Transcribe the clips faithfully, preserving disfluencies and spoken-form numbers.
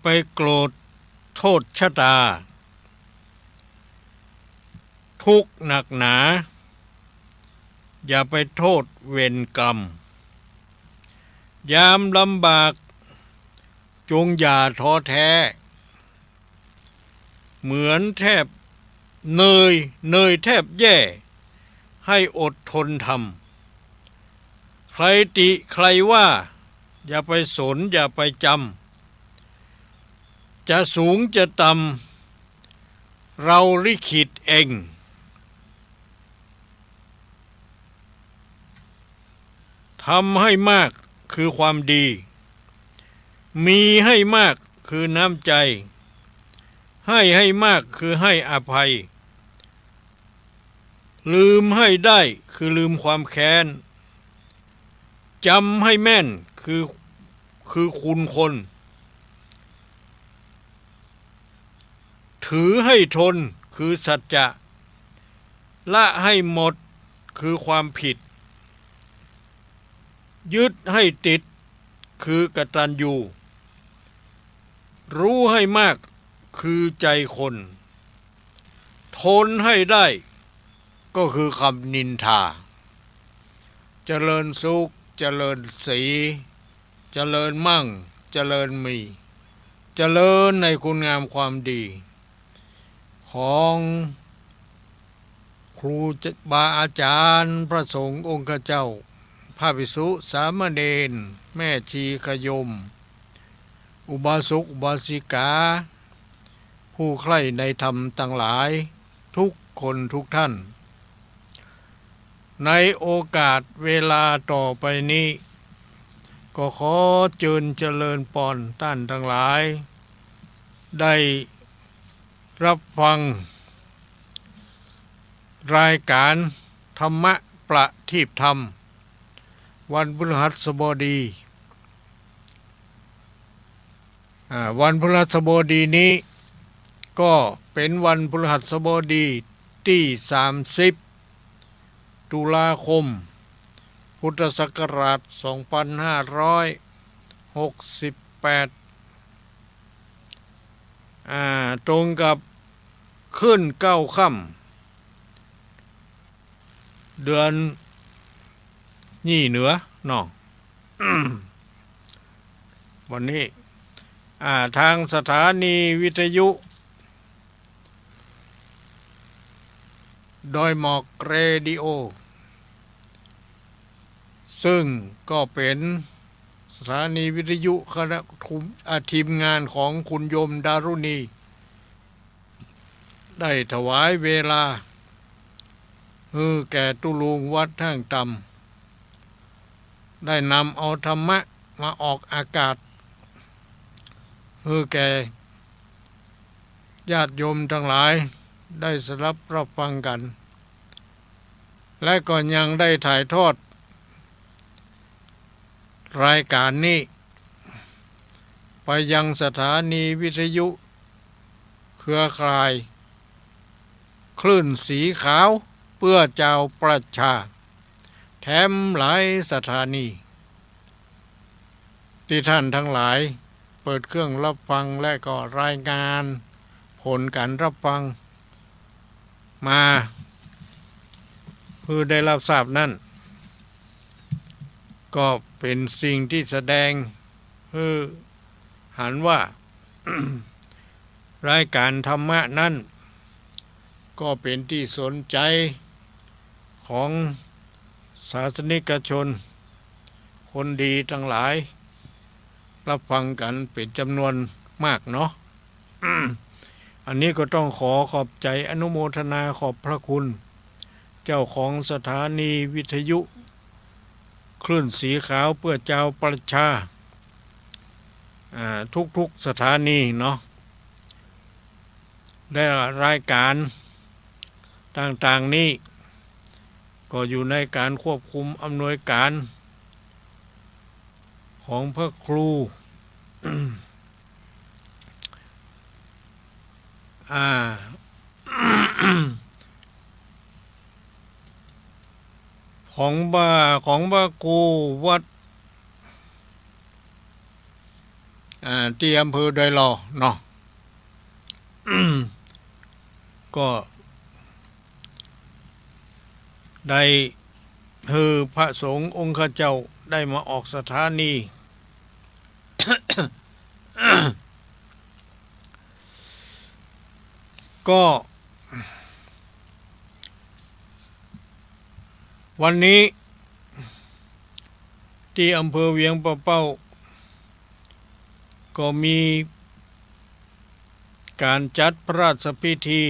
ไปโกรธโทษชะตา ทุกข์หนักหนา อย่าไปโทษเวรกรรม ยามลำบาก จงอย่าท้อแท้ เหมือนแทบ เนย เนยแทบแย่ ให้อดทนทำ ใครติใครว่า อย่าไปสน อย่าไปจำ จะสูงจะต่ำ เราลิขิตเอง ทำให้มากคือความดี มีให้มากคือน้ำใจ ให้ให้มากคือให้อภัย ลืมให้ได้คือลืมความแค้น จำให้แม่นคือ คือคุณคน ถือให้ทนคือสัจจะ ละให้หมดคือความผิด ยึดให้ติดคือกตัญญู รู้ให้มากคือใจคน ทนให้ได้ก็คือคำนินทา เจริญสุข เจริญศรี เจริญมั่ง เจริญมี เจริญในคุณงามความดี ของครูบาอาจารย์ พระสงฆ์องค์ข้าเจ้า พระภิกษุสามเณร แม่ชีขยม อุบาสกอุบาสิกา ผู้ใคร่ในธรรมตังหลาย ทุกคนทุกท่าน ในโอกาสเวลาต่อไปนี้ ก็ขอเจิญเจริญปอนต้านตังหลาย ได้รับฟัง รายก๋านธรรมะประทีปธรรม วันพฤหัสบดี อ่า วันพฤหัสบดีนี้ ก็เป๋นวันพฤหัสบดีตี้สามสิบ ตุลาคม พุทธศักราชสองพันห้าร้อยหกสิบแปด อ่า ตรงกับขึ้นเก้าค่ำ เดือนยี่เหนือเนาะ วันนี้ อ่า ทางสถานีวิทยุ ดอยหมอกเรดิโอ ซึ่งก็เป๋นสถานีวิทยุคณะทุม อ่า ทีมงานของคุณโยมดารุณี ได้ถวายเวลา หื้อแก่ตุ๊ลุงวัดห้างต่ำ ได้นำเอาธรรมะมาออกอากาศ หื้อแก่ญาติโยมตังหลาย ได้สดับรับฟังกั๋น และก็ยังได้ถ่ายทอด รายก๋านนี้ ไปยังสถานีวิทยุเครือข่าย คลื่นสีขาวเปื้อจาวประชา แถมหลายสถานี ตี้ท่านตังหลายเปิดเครื่องรับฟัง และก็รายงานผลก๋านรับฟัง มา หื้อได้รับทราบนั้น ก็เป๋นสิ่งตี้แสดงหื้อหันว่า รายก๋านธรรมะนั้น ก็เป๋นตี้สนใจ๋ของศาสนิกชน คนดีตังหลาย รับฟังกั๋นเป๋นจ๋ำนวนมากเนาะ อันนี้ก็ต้องขอขอบใจ๋อนุโมทนาขอบพระคุณ เจ้าของสถานีวิทยุคลื่นสีขาวเปื้อจาวประชา อ่า ทุกๆสถานีเนาะ และรายก๋านต่างๆนี้ ก็อยู่ในก๋านควบคุมอำนวยก๋าน ของพระครู อ่า ของบ่า ของพระครูวัด อ่า ตี้อำเภอดอยหล่อเนาะ ก็ได้หื้อพระสงฆ์องค์ข้าเจ้าได้มาออกสถานี ก็ วันนี้ตี้อำเภอเวียงป่าเป้า ก็มีก๋านจัดพระราชพิธี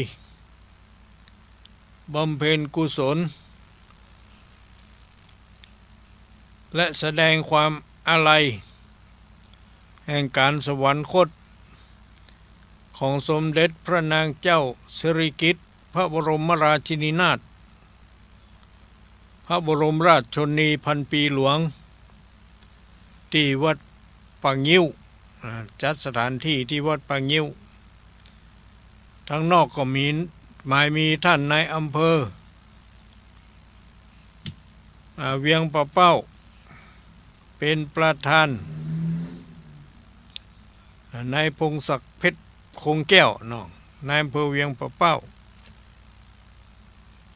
บำเพ็ญกุศล และแสดงความอาลัย แห่งก๋านสวรรคต ของสมเด็จพระนางเจ้าสิริกิติ์ พระบรมราชินีนาถ พระบรมราชชนนีพันปีหลวง ตี้วัดป่างิ้ว อ่า จัดสถานที่ตี้วัดป่างิ้ว ตางนอกก็มี หมายมีต้านนายอำเภอ อ่า เวียงป่าเป้า เป๋นประธาน อ่า นายพงศักดิ์ เพชรคงแก้วเนาะ นายอำเภอเวียงป่าเป้า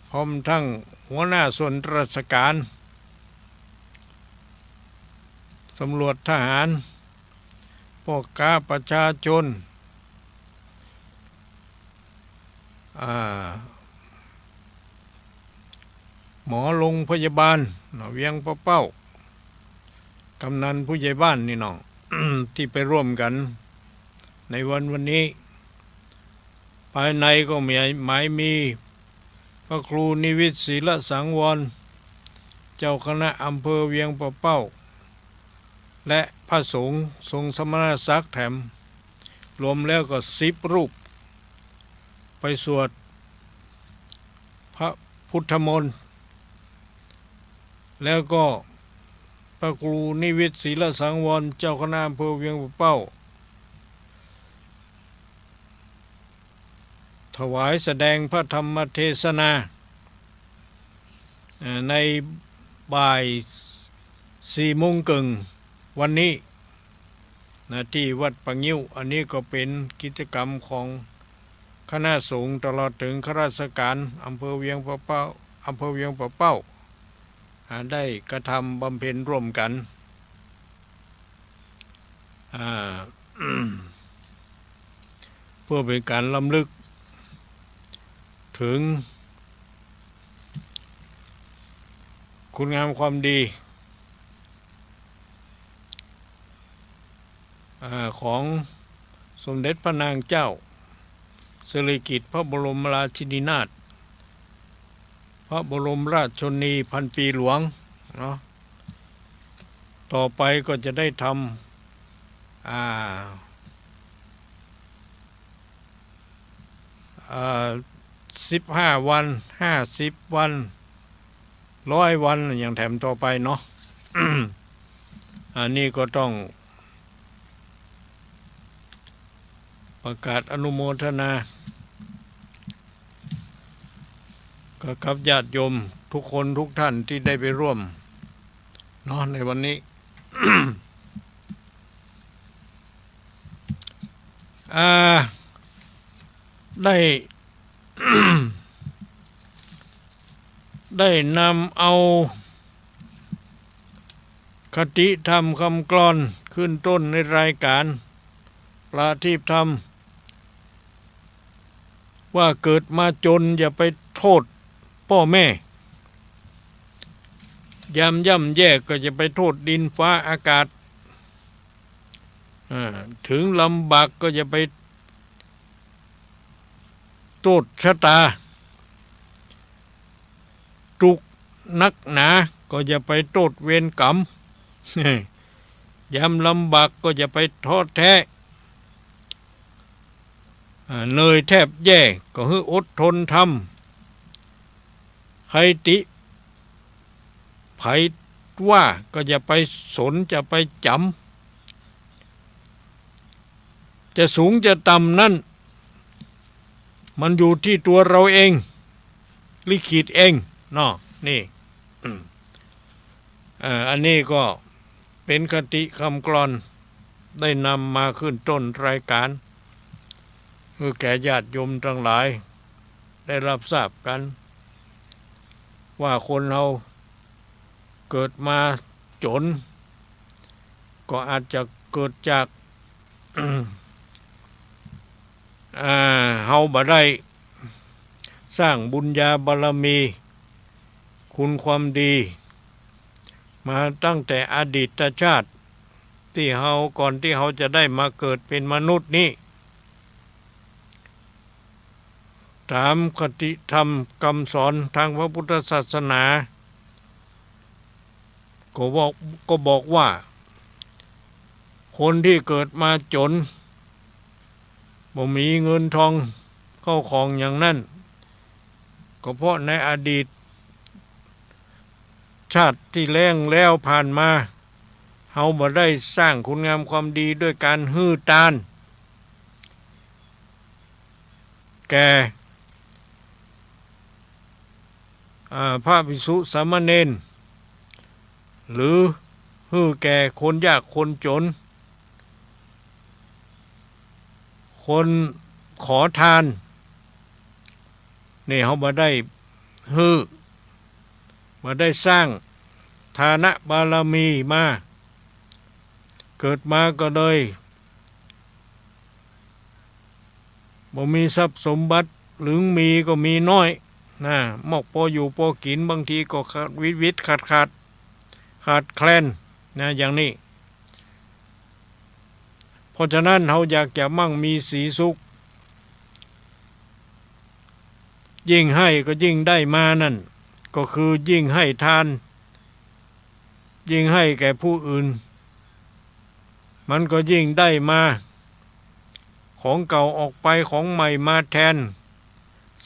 พร้อมตึงหัวหน้าส่วนราชก๋าน ตำรวจ ทหาร ป้อก๊าประชาชน อ่า หมอโรงพยาบาลเนาะ เวียงป่าเป้า กำนันผู้ใหญ่บ้านนี่เนาะ ตี้ไปร่วมกั๋นในวันวันนี้ ภายในก็มี หมายมีพระครูนิวิตศิลสังวร เจ้าคณะอำเภอเวียงป่าเป้า และพระสงฆ์ทรงสมณศักดิ์แถม รวมแล้วก็สิบรูป ไปสวดพระพุทธมนต์ แล้วก็พระครูนิวิตศิลสังวร เจ้าคณะอำเภอเวียงป่าเป้า ถวายแสดงพระธรรมเทศนา เอ่อ ในบ่ายสี่โมงเกิ่งวันนี้นะ ตี้วัดป่างิ้ว อันนี้ก็เป๋นกิจกรรมของคณะสงฆ์ตลอดเถิงข้าราชก๋านอำเภอเวียงป่าเป้า อำเภอเวียงป่าเป้า อ่า ได้กระทำบำเพ็ญร่วมกั๋น อ่า เพื่อเป๋นก๋านรำลึกเถิงคุณงามความดี อ่า ของสมเด็จพระนางเจ้าสิริกิติ์ พระบรมราชินีนาถ พระบรมราชชนนีพันปีหลวงเนาะ ต่อไปก็จะได้ทำ อ่า อ่า สิบห้าวัน ห้าสิบวัน ร้อยวัน อย่างแถมต่อไปเนาะ อันนี้ก็ต้องประกาศอนุโมทนา กับ กับญาติโยมทุกคนทุกท่านตี้ได้ไปร่วมเนาะ ในวันนี้ อ่า ได้ ได้นำเอาคติธรรมคำกลอนขึ้นต้นในรายก๋านประทีปธรรม ว่าเกิดมาจนอย่าไปโทษป้อแม่ ยามย่ำแย่ก็อย่าไปโทษดินฟ้าอากาศ อ่า เถิงลำบากก็อย่าไปโทษชะต๋า ตุ๊กข์นักหนาก็อย่าไปโทษเวรกรรม ยามลำบากก็อย่าไปท้อแท้ อ่า เหนื่อยแทบแย่ก็หื้ออดทนทำ ใผติ ใผว่าก็อย่าไปสน อย่าไปจ๋ำ จะสูงจะต่ำนั้น มันอยู่ตี้ตั๋วเฮาเอง ลิขิตเองเนาะ นี่ อืม เอ่อ อันนี้ก็เป๋นคติคำกลอน ได้นำมาขึ้นต้นรายการ หื้อแก่ญาติโยมตังหลายได้รับทราบกั๋น ว่าคนเฮาเกิดมาจ๋น ก็อาจจะเกิดจาก อ่า เฮาบ่ได้สร้างบุญญาบารมี คุณความดี มาตั้งแต่อดีตชาติ ตี้เฮา ก่อนตี้เฮาจะได้มาเกิดเป๋นมนุษย์นี้ ต๋ามคติธรรมกำสอนตางพระพุทธศาสนา ก็บอก ก็บอกว่า คนตี้เกิดมาจ๋น บ่มีเงินทองเข้าของอย่างนั้น ก็เพราะในอดีตชาติตี้ล่วงแล้วผ่านมา เฮาบ่ได้สร้างคุณงามความดีด้วยก๋านหื้อตาน แก่ อ่า พระภิกษุสามเณร หรือหื้อแก่คนยากคนจ๋น คนขอตาน นี่เฮาบ่ได้หื้อ บ่ได้สร้างทานบารมีมา เกิดมาก็เลย บ่มีทรัพย์สมบัติ หรือมีก็มีน้อยนะ มอกปออยู่ปอกิ๋น บางทีก็ขาดวิดวิดขาดขาด ขาดแคลนนะ อย่างนี้ เพราะฉะนั้นเฮาอยากจะมั่งมีสีสุข ยิ่งให้ก็ยิ่งได้มานั่น ก็คือยิ่งให้ตาน ยิ่งให้แก่ผู้อื่น มันก็ยิ่งได้มา ของเก่าออกไป ของใหม่มาแทน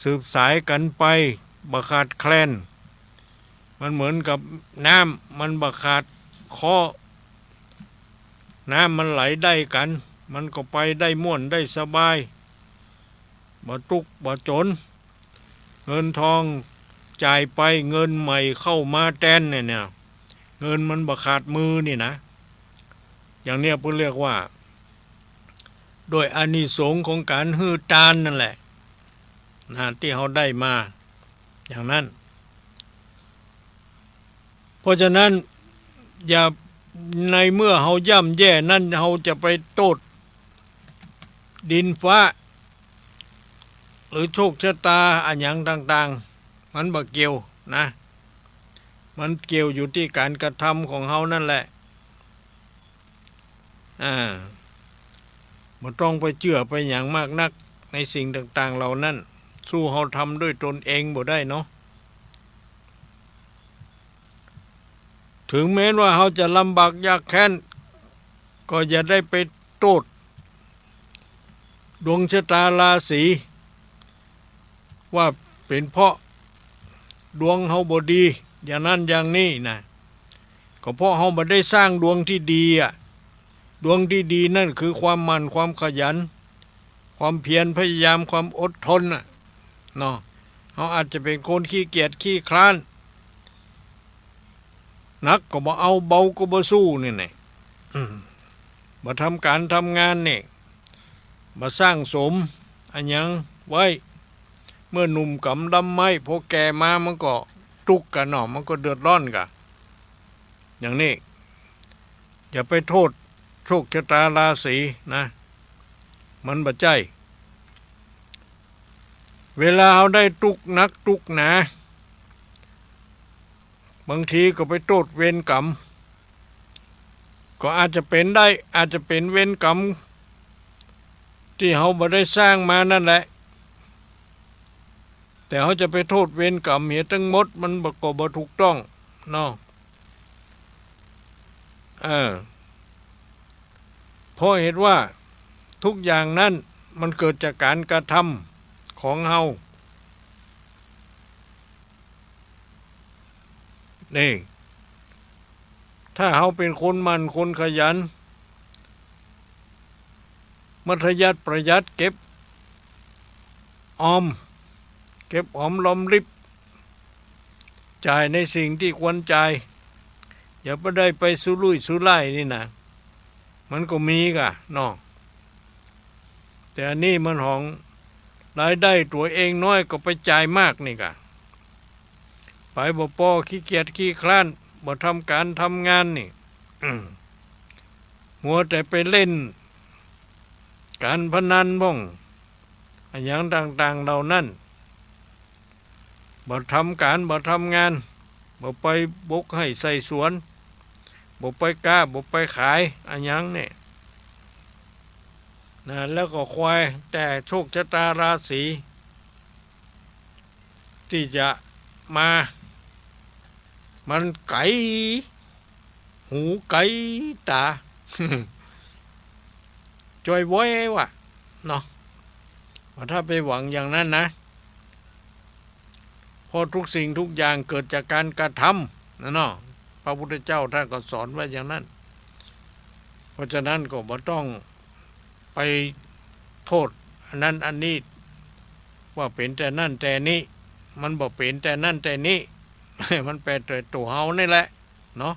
สืบสายกั๋นไป บ่ขาดแคลน มันเหมือนกับน้ำ มันบ่ขาดเค้อ น้ำมันไหลได้กั๋น มันก็ไปได้ม่วนได้สบาย บ่ตุ๊กข์บ่จ๋น เงินทองจ่ายไป เงินใหม่เข้ามาแทนเนี่ย เนี่ย เงินมันบ่ขาดมือนี่นะ อย่างเนี้ยเปิ้นเรียกว่า ด้วยอานิสงส์ของก๋านหื้อตานนั่นแหละนะ ตี้เฮาได้มาอย่างนั้น เพราะฉะนั้นอย่า ในเมื่อเฮาย่ำแย่นั้น เฮาจะไปโต้ษดินฟ้า หรือโชคชะตาอะหยังต่างๆ มันบ่เกี่ยวนะ มันเกี่ยวอยู่ตี้ก๋านกระทำของเฮานั่นแหละ อ่า บ่ต้องไปเจื้อไปหยังมากนัก ในสิ่งต่างๆ เหล่านั้น สู้เฮาทำด้วยตนเองบ่ได้เนาะ ถึงแม้ว่าเฮาจะลำบากยากแค้น ก็อย่าได้ไปโต้ษดวงชะตาราศี ว่าเป๋นเพราะดวงเฮาบ่ดี อย่างนั้นอย่างนี้นะ ก็เพราะเฮาบ่ได้สร้างดวงตี้ดีอะ ดวงตี้ดีนั่นคือความหมั่น ความขยัน ความเพียรพยายาม ความอดทนน่ะ เนาะ เฮาอาจจะเป๋นคนขี้เกียจขี้คร้าน หนักก็บ่เอา เบาก็บ่สู้นี่แหละ อืม บ่ทำก๋านทำงานนี่ บ่สร้างสมอะหยังไว้ เมื่อหนุ่มกำดำไม้ พอแก่มามันก็ตุ๊กข์กะเนาะ มันก็เดือดร้อนกะ อย่างนี้ อย่าไปโต้ษโชคชะตาราศีนะ มันบ่ใจ้ เวลาเฮาได้ตุ๊กข์หนักตุ๊กข์หนา บางทีก็ไปโต้ษเวรกรรม ก็อาจจะเป๋นได้ อาจจะเป๋นเวรกรรมตี้เฮาบ่ได้สร้างมานั่นแหละ แต่เฮาจะไปโต้ษเวรกรรมเหียตึงหมด มันบ่ ก็บ่ถูกต้องเนาะ เออ เพราะเหตุว่าทุกอย่างนั้นมันเกิดจากก๋านกระทำของเฮา นี่ ถ้าเฮาเป๋นคนหมั่น คนขยัน มัธยัสถ์ประหยัด เก็บออม เก็บหอมรอมริบ จ่ายในสิ่งตี้ควรจ่าย อย่าไปได้ไปสุรุ่ยสุร่ายนี่นะ มันก็มีก่ะเนาะ แต่อันนี้มันของรายได้ตั๋วเองน้อยก็ไปจ่ายมากนี่ก่ะ ไปบ่ปอ ขี้เกียจขี้คร้าน บ่ทำก๋านทำงานนี่ อืม มัวแต่ไปเล่นก๋านพนันพ่อง อะหยังต่างๆ เหล่านั้น บ่ทำก๋าน บ่ทำงาน บ่ไปบกไฮ่ใส่สวน บ่ไปก๊า บ่ไปขาย อะหยังเนี่ย นะ แล้วก็คอยแต่โชคชะตาราศี ตี้จะมา มันไก๋ หูไก๋ต๋า จ้อยว้อยว่ะ เนาะ ว่าถ้าไปหวังอย่างนั้นนะ เพราะทุกสิ่งทุกอย่างเกิดจากก๋านกระทำนะเนาะ พระพุทธเจ้าท่านก็สอนไว้อย่างนั้น เพราะฉะนั้นก็บ่ต้องไปโต้ษอันนั้นอันนี้ ว่าเป๋นแต่นั้นแต่นี้ มันบ่เป๋นแต่นั้นแต่นี้ มันเป๋นแต่ตั๋วเฮานี่แหละ เนาะ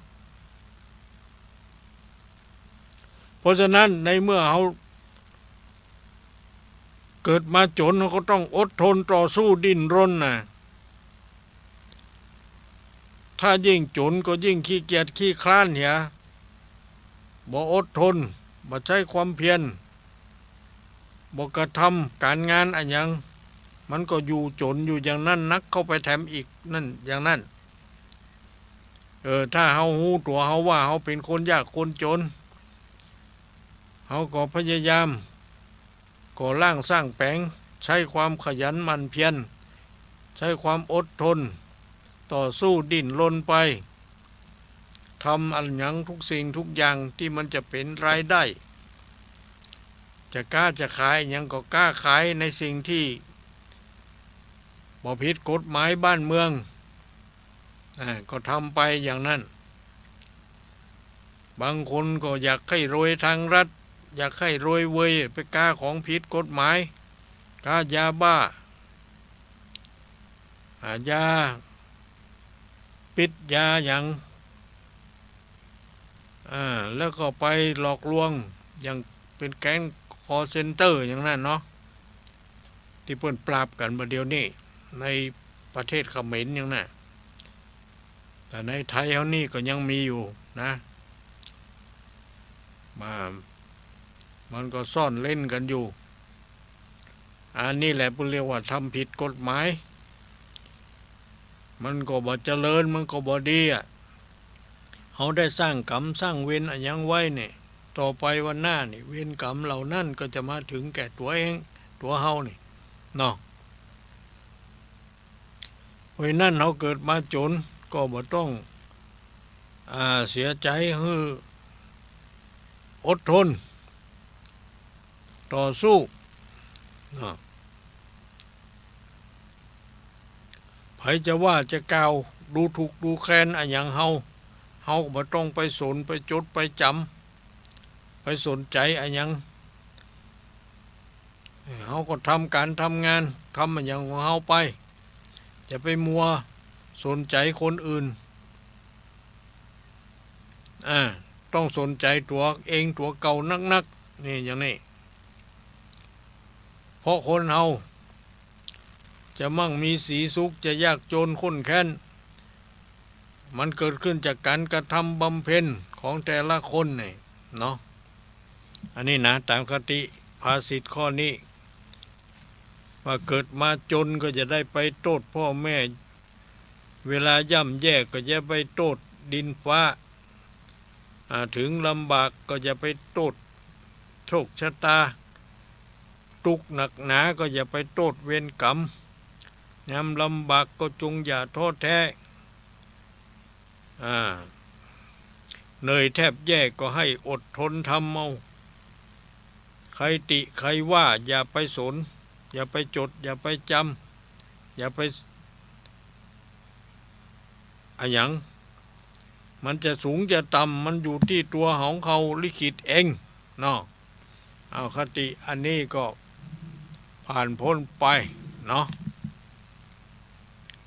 เพราะฉะนั้นในเมื่อเฮาเกิดมาจ๋น เฮาก็ต้องอดทนต่อสู้ดิ้นรนน่ะ ถ้ายิ่งจ๋นก็ยิ่งขี้เกียจขี้คร้านเหีย บ่อดทน บ่ใจ๊ความเพียร บ่กระทำก๋านงานอะหยัง มันก็อยู่จ๋นอยู่อย่างนั้นนักเข้าไปแถมอีกนั่นอย่างนั้น เออ ถ้าเฮาฮู้ตั๋วเฮาว่าเฮาเป๋นคนยากคนจ๋น เฮาก็พยายามก่อร่างสร้างแป๋ง ใจ๊ความขยันหมั่นเพียร ใจ๊ความอดทน ต่อสู้ดิ้นรนไป ทำอะหยังทุกสิ่งทุกอย่างตี้มันจะเป๋นรายได้ จะก๊าจะขายหยังก็ก๊าขายในสิ่งตี้บ่ผิดกฎหมายบ้านเมือง อ่า ก็ทำไปอย่างนั้น บางคนก็อยากใค่รวยตางรัฐ อยากใค่รวยเวย ไปก๊าของผิดกฎหมาย ก๊ายาบ้า อ่า ยาปิษยาหยัง อ่า แล้วก็ไปหลอกลวง อย่างเป๋นแก๊งคอลเซ็นเตอร์อย่างนั้นเนาะ ตี้เปิ้นปราบกั๋นบ่าเดี่ยวนี้ ในประเทศเขมรอย่างนั้น แต่ในไทยเฮานี่ก็ยังมีอยู่นะ มา มันก็ซ่อนเร้นกั๋นอยู่ อันนี้แหละเปิ้นเรียกว่าทำผิดกฎหมาย มันก็บ่เจริญ มันก็บ่ดีอะ เฮาได้สร้างกรรมสร้างเวรอะหยังไว้เนี่ย ต่อไปวันหน้านี่ เวรกรรมเหล่านั้นก็จะมาเถิงแก่ตั๋วเอง ตั๋วเฮานี่ เนาะ เพราะฉะนั้นเฮาเกิดมาจ๋นก็บ่ต้อง อ่า เสียใจ๋ หื้ออดทน ต่อสู้ เนาะ ใผจะว่าจะกล่าวดูถูกดูแคลนอะหยังเฮา เฮาก็บ่ต้องไปสน ไปจด ไปจ๋ำ ไปสนใจ๋อะหยัง เฮาก็ทำก๋านทำงาน ทำอะหยังของเฮาไป จะไปมัวสนใจ๋คนอื่น อ่า ต้องสนใจ๋ตั๋วเองตั๋วเก่านักๆ นี่อย่างนี้ เพราะคนเฮาจะมั่งมีสีสุข จะยากจนข้นแค้น มันเกิดขึ้นจากก๋านกระทำบำเพ็ญของแต่ละคนนี่เนาะ อันนี้นะ ต๋ามคติภาษิตข้อนี้ ว่าเกิดมาจ๋นก็อย่าได้ไปโต้ษพ่อแม่ เวลาย่ำแย่ก็อย่าไปโต้ษดินฟ้า อ่า เถิงลำบากก็อย่าไปโต้ษโชคชะตา ตุ๊กข์หนักหนาก็อย่าไปโต้ษเวรกรรม ยามลำบากก็จงอย่าท้อแท้ อ่า เหนื่อยแทบแย่ก็ให้อดทนทำเอา ใครติใครว่าอย่าไปสน อย่าไปจด อย่าไปจ๋ำ อย่าไป อะหยัง มันจะสูงจะต่ำ มันอยู่ตี้ตั๋วของเขาลิขิตเองเนาะ เอาคติอันนี้ก็ผ่านพ้นไปเนาะ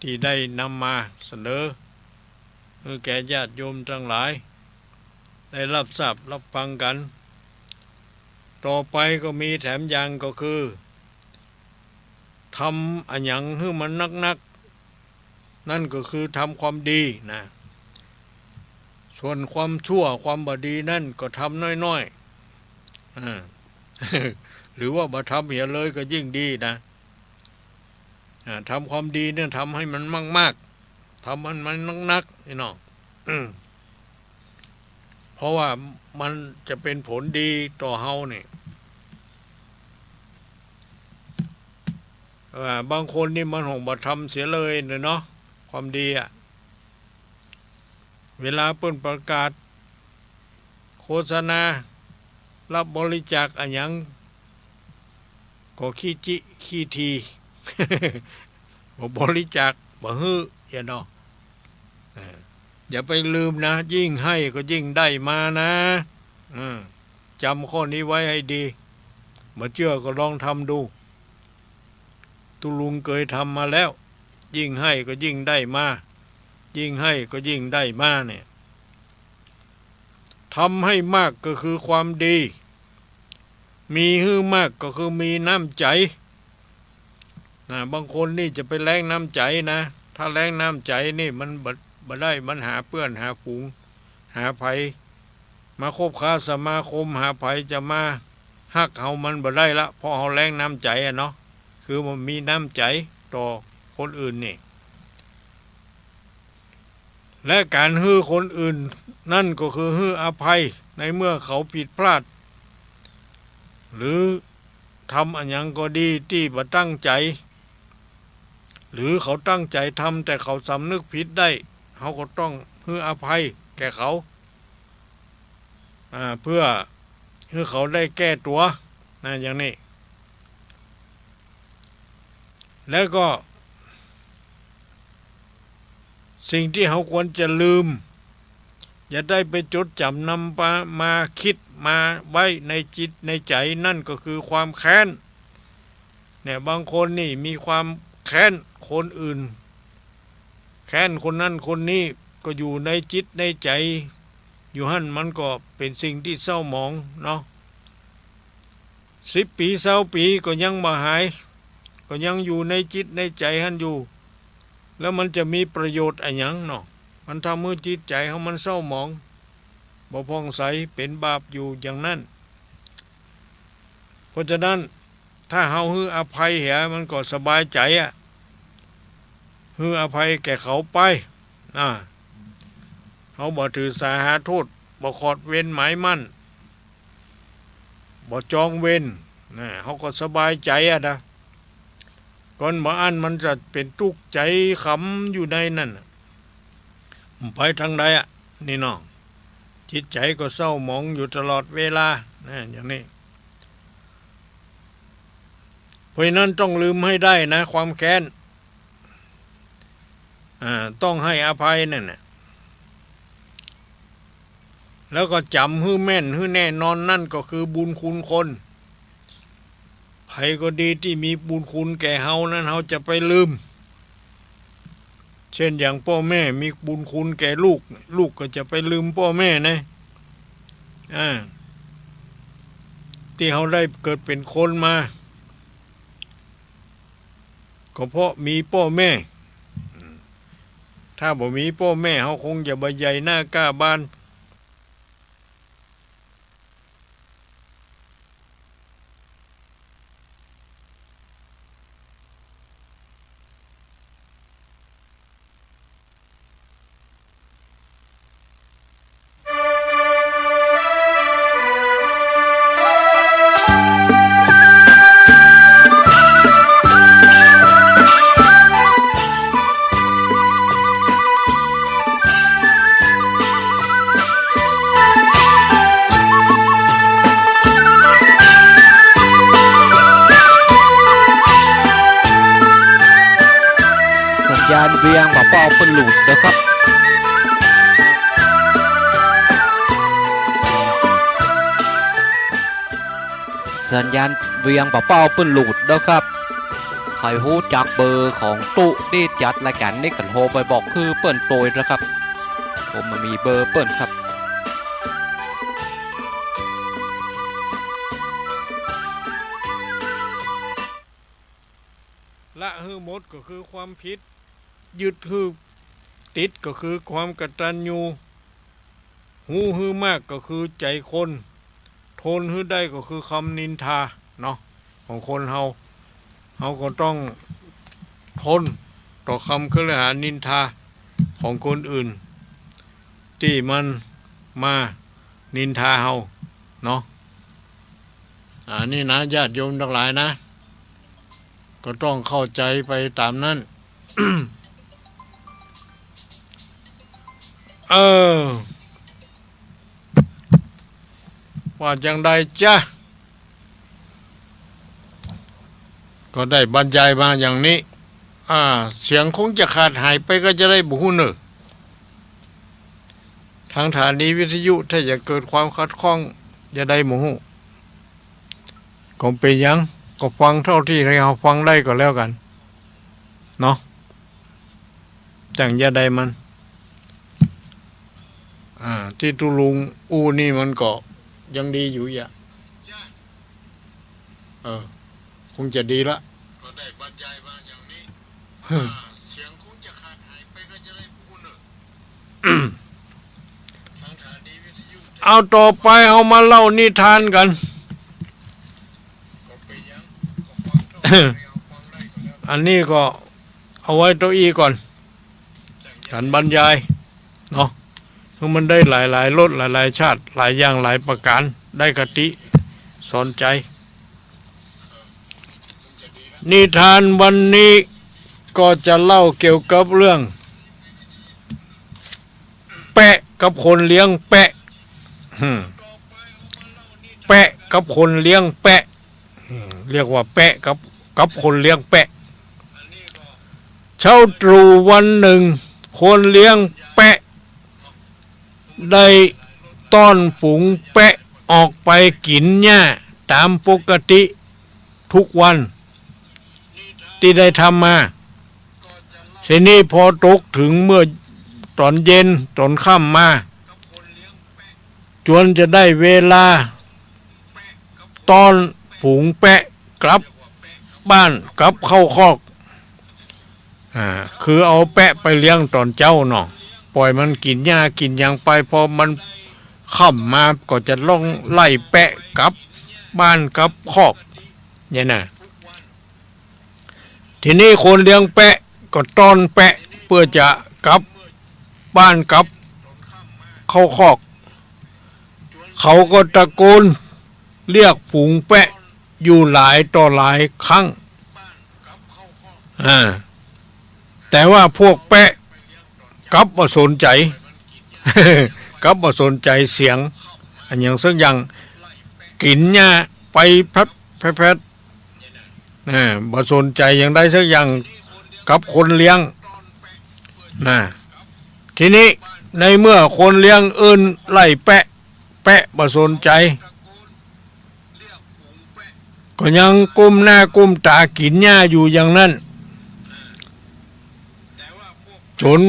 ตี้ได้นำมาเสนอหื้อแก่ญาติโยมตังหลาย ได้รับทราบรับฟังกั๋น ต่อไปก็มีแถมอย่างก็คือ ทำอะหยังหื้อมันนักๆ นั่นก็คือทำความดีนะ ส่วนความชั่วความบ่ดีนั่นก็ทำน้อยๆ อ่า หรือว่าบ่ทำเหียเลยก็ยิ่งดีนะ อ่า ทำความดีเนี่ยทำให้มันมากๆ ทำมันมันนักๆ นี่เนาะ อืม เพราะว่ามันจะเป็นผลดีต่อเฮานี่ อ่า บางคนนี่มันหงบ่ทำเสียเลยเนาะ ความดีอะ เวลาเปิ้นประกาศโฆษณารับบริจาคอะหยัง ก็ขี้จิขี้ที บ่บริจาค บ่หื้อ เหียเนาะ อ่า อย่าไปลืมนะ ยิ่งให้ก็ยิ่งได้มานะ อืม จำข้อนี้ไว้ให้ดี บ่เจื้อก็ลองทำดู ตุ๊ลุงเกยทำมาแล้ว ยิ่งให้ก็ยิ่งได้มา ยิ่งให้ก็ยิ่งได้มาเนี่ย ทำให้มากก็คือความดี มีหื้อมากก็คือมีน้ำใจ๋ นะ บางคนนี่จะไปแล้งน้ำใจ๋นะ ถ้าแล้งน้ำใจ๋นี่มันบ่ บ่ได้ มันหาเปื้อนหาฝูง หาใผมาคบค้าสมาคม หาใผจะมาฮักเฮามันบ่ได้ละ เพราะเฮาแล้งน้ำใจ๋อะเนาะ คือมันมีน้ำใจ๋ต่อคนอื่นนี่ และก๋านหื้อคนอื่นนั่นก็คือหื้ออภัย ในเมื่อเขาผิดพลาด หรือทำอะหยังก็ดีตี้บ่ตั้งใจ๋ หรือเขาตั้งใจ๋ทำแต่เขาสำนึกผิดได้ เฮาก็ต้องหื้ออภัยแก่เขา อ่า เพื่อหื้อเขาได้แก้ตั๋ว นะ อย่างนี้ แล้วก็ สิ่งที่เฮาควรจะลืม อย่าได้ไปจดจ๋ำนำมา มาคิดมาไว้ในจิตในใจ๋ นั่นก็คือความแค้น เนี่ย บางคนนี่มีความแค้นคนอื่น แค้นคนนั้นคนนี้ ก็อยู่ในจิตในใจ๋อยู่หั้น มันก็เป๋นสิ่งที่เศร้าหมองเนาะ สิบปี๋ซาวปี๋ก็ยังบ่หาย ก็ยังอยู่ในจิตในใจ๋หั้นอยู่ แล้วมันจะมีประโยชน์อะหยังเนาะ มันทำหื้อจิตใจ๋เฮามันเศร้าหมอง บ่ผ่องใส เป๋นบาปอยู่อย่างนั้น เพราะฉะนั้น ถ้าเฮาหื้ออภัยเหีย มันก็สบายใจ๋อะ หื้ออภัยแก่เขาไป อ่า เฮาบ่ถือสาหาโต้ษ บ่ขอดเวรหมายมั่น บ่จองเวร นะ เฮาก็สบายใจ๋อะนะ ก่อนบ่อั้นมันจะเป๋นตุ๊กข์ใจ๋ขำอยู่ในนั้นน่ะ ไปตางใดอะ นี่เนาะ จิตใจ๋ก็เศร้าหมองอยู่ตลอดเวลา นะ อย่างนี้ เพราะฉะนั้นต้องลืมให้ได้นะ ความแค้น อ่า ต้องให้อภัยนั่นน่ะ แล้วก็จ๋ำหื้อแม่นหื้อแน่นอน นั่นก็คือบุญคุณคน ใผก็ดีตี้มีบุญคุณแก่เฮานั้น เฮาจะไปลืม เช่นอย่างป้อแม่มีบุญคุณแก่ลูก ลูกก็จะไปลืมป้อแม่นะ อ่า ตี้เฮาได้เกิดเป๋นคนมา ก็เพราะมีป้อแม่ ถ้าบ่มีป้อแม่ เฮาคงจะบ่ใหญ่หน้ากล้าบาน สัญญาณเวียงบ่าเป้าเปิ้นหลุดนะครับ สัญญาณเวียงบ่าเป้าเปิ้นหลุดนะครับ ใผฮู้จักเบอร์ของตุ๊ตี้จัดรายก๋านนี้ก็โทรไปบอกคือเปิ้นโตยนะครับ ผมมีเบอร์เปิ้นครับ ละหื้อหมดก็คือความผิด ยึดหื้อติดก็คือความกตัญญู ฮู้หื้อมากก็คือใจ๋คน ทนหื้อได้ก็คือคำนินทาเนาะ ของคนเฮา เฮาก็ต้องทนต่อคำคฤหาสน์นินทาของคนอื่น ตี้มันมานินทาเฮาเนาะ อันนี้นะ ญาติโยมตังหลายนะ ก็ต้องเข้าใจ๋ไปต๋ามนั้น เออ ว่าจั่งใดจ๊ะ ก็ได้บรรยายมาอย่างนี้ อ่า เสียงคงจะขาดหายไปก็จะได้บ่ฮู้เน่อ ทางสถานีวิทยุถ้าจะเกิดความขัดข้องจะได้บ่ฮู้ ก็บ่เป๋นหยัง ก็ฟังเต้าตี้เฮาฟังได้ก็แล้วกั๋น เนาะ จั่งจะได้มัน อ่า ตี้ตุ๊ลุงอู้นี่มันก็ยังดีอยู่อะ เออ คงจะดีละ ก็ได้บรรยายมาอย่างนี้ เสียงคงจะขาดหายไปก็จะได้บ่ฮู้เน่อ เอาต่อไปเฮามาเล่านิทานกั๋น อันนี้ก็เอาไว้เต้าอี้ก่อน ก๋านบรรยายเนาะ คือมันได้หลายๆ รสหลายๆ ชาติ หลายอย่างหลายประก๋าน ได้คติสอนใจ๋ นิทานวันนี้ก็จะเล่าเกี่ยวกับเรื่อง แปะกับคนเลี้ยงแปะ อืม แปะกับคนเลี้ยงแปะ อืม เรียกว่าแปะกับ กับคนเลี้ยงแปะ เช้าตรู่วันนึ่ง คนเลี้ยงแปะ ได้ต้อนฝูงแปะออกไปกิ๋นหญ้าต๋ามปกติทุกวัน ตี้ได้ทำมา ทีนี้พอตกเถิงเมื่อต๋อนเย็นต๋อนค่ำมา จวนจะได้เวลาต้อนฝูงแปะกลับบ้านกลับเข้าคอก อ่า คือเอาแปะไปเลี้ยงต๋อนเจ๊าเนาะ ป่อยมันกิ๋นหญ้ากิ๋นหยังไป พอมันค่ำมาก็จะต้องไล่แปะกลับบ้านกลับคอก เนี่ยนะ ทีนี้คนเลี้ยงแปะก็ต้อนแปะเปื้อจะกลับบ้านกลับเข้าคอก เขาก็ตะโกนเรียกฝูงแปะอยู่หลายต่อหลายครั้ง อ่า แต่ว่าพวกแปะกลับบ่สนใจ๋ กลับบ่สนใจ๋เสียงอันหยังสักอย่าง กิ๋นหญ้าไปแพรดแพรด อ่า บ่สนใจ๋อย่างใดสักอย่างกับคนเลี้ยง นะ ทีนี้ในเมื่อคนเลี้ยงเอิ้นไล่แปะ แปะบ่สนใจ๋ ก็ยังก้มหน้าก้มต๋ากิ๋นหญ้าอยู่อย่างนั้น จ๋น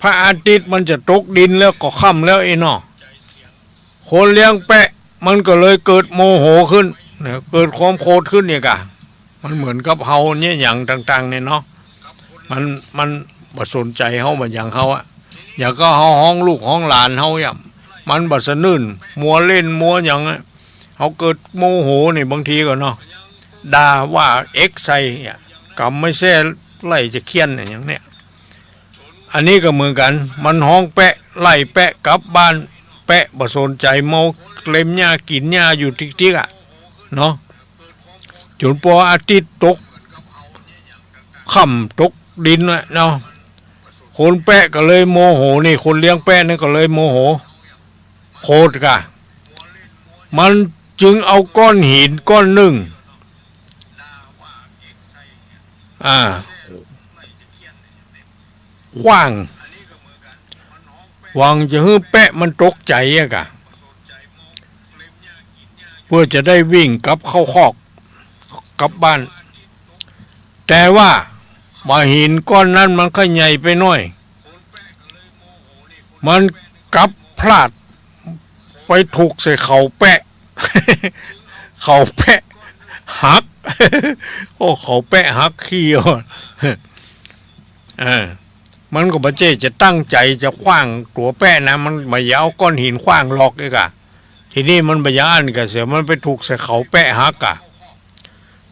พระอาทิตย์มันจะตกดินแล้วก็ค่ำแล้วไอ้เนาะ คนเลี้ยงแปะมันก็เลยเกิดโมโหขึ้นนะ เกิดความโขดขึ้นเนี่ยกะ มันเหมือนกับเฮาเนี่ยหยังต่างๆ เนี่ยเนาะ มัน มันบ่สนใจ๋เฮาบ่หยังเฮาอะ อย่างก็เฮาฮ้องลูกฮ้องหลานเฮาเนี่ย มันบ่สะอื้น มัวเล่นมัวหยังอะ เฮาเกิดโมโหนี่บางทีก็เนาะ ด่าว่าเอ็กใส่เนี่ย กำไม่แซ่ไล่จะเฆี่ยนเนี่ย อย่างเนี้ย อันนี้ก็เหมือนกั๋น มันฮ้องแปะไล่แปะกลับบ้าน แปะบ่สนใจ๋ เมาเล็มหญ้ากิ๋นหญ้าอยู่ติ๊กๆ อะ เนาะ จ๋นปออาทิตย์ตกค่ำตกดินน่ะเนาะ คนแปะก็เลยโมโห นี่คนเลี้ยงแปะนั่นก็เลยโมโห โขดกะ มันจึงเอาก้อนหินก้อนนึ่ง อ่า ขว้าง หวังจะหื้อแปะมันตกใจ๋อะกะ เปื้อจะได้วิ่งกลับเข้าคอก กลับบ้าน แต่ว่าบ่าหินก้อนนั้นมันก็ใหญ่ไปหน้อย มันกลับพลาดไปถูกใส่เข่าแปะ เข่าแปะหัก โห อ้ เขาแปะหักขี้ อ่ะ เออ มันก็บ่ใจ้จะตั้งใจ๋จะขว้างตั๋วแปะนะ มันบ่อยากเอาก้อนหินขว้างหรอก เอ๊ะกะ ทีนี้มันบ่อย่างอั้นกะเสีย มันไปถูกใส่เขาแปะหักอะ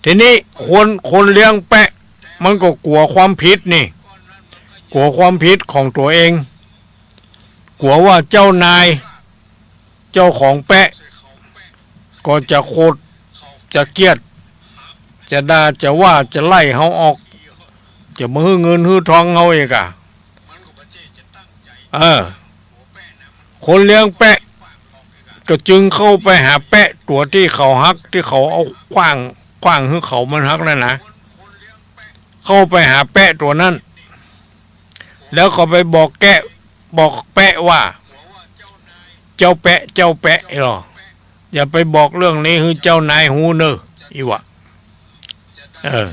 ทีนี้คน คนเลี้ยงแปะ มันก็กั๋วความผิดนี่ กั๋วความผิดของตั๋วเอง กั๋วว่าเจ้านาย เจ้าของแปะ ก็จะโขด จะเกลียด จะด่า จะว่า จะไล่เฮาออก จะบ่หื้อเงินหื้อทองเฮาอีกอะ เออ คนเลี้ยงแปะ ก็จึงเข้าไปหาแปะตั๋วตี้เขาหัก ตี้เขาเอาขว้าง ขว้างหื้อเขามันหักนั่นนะ เข้าไปหาแปะตั๋วนั้น แล้วก็ไปบอกแกะ บอกแปะว่า เจ้าแปะ เจ้าแปะ เอ้อ อย่าไปบอกเรื่องนี้หื้อเจ้านายฮู้เน่อ อี้วะ เออ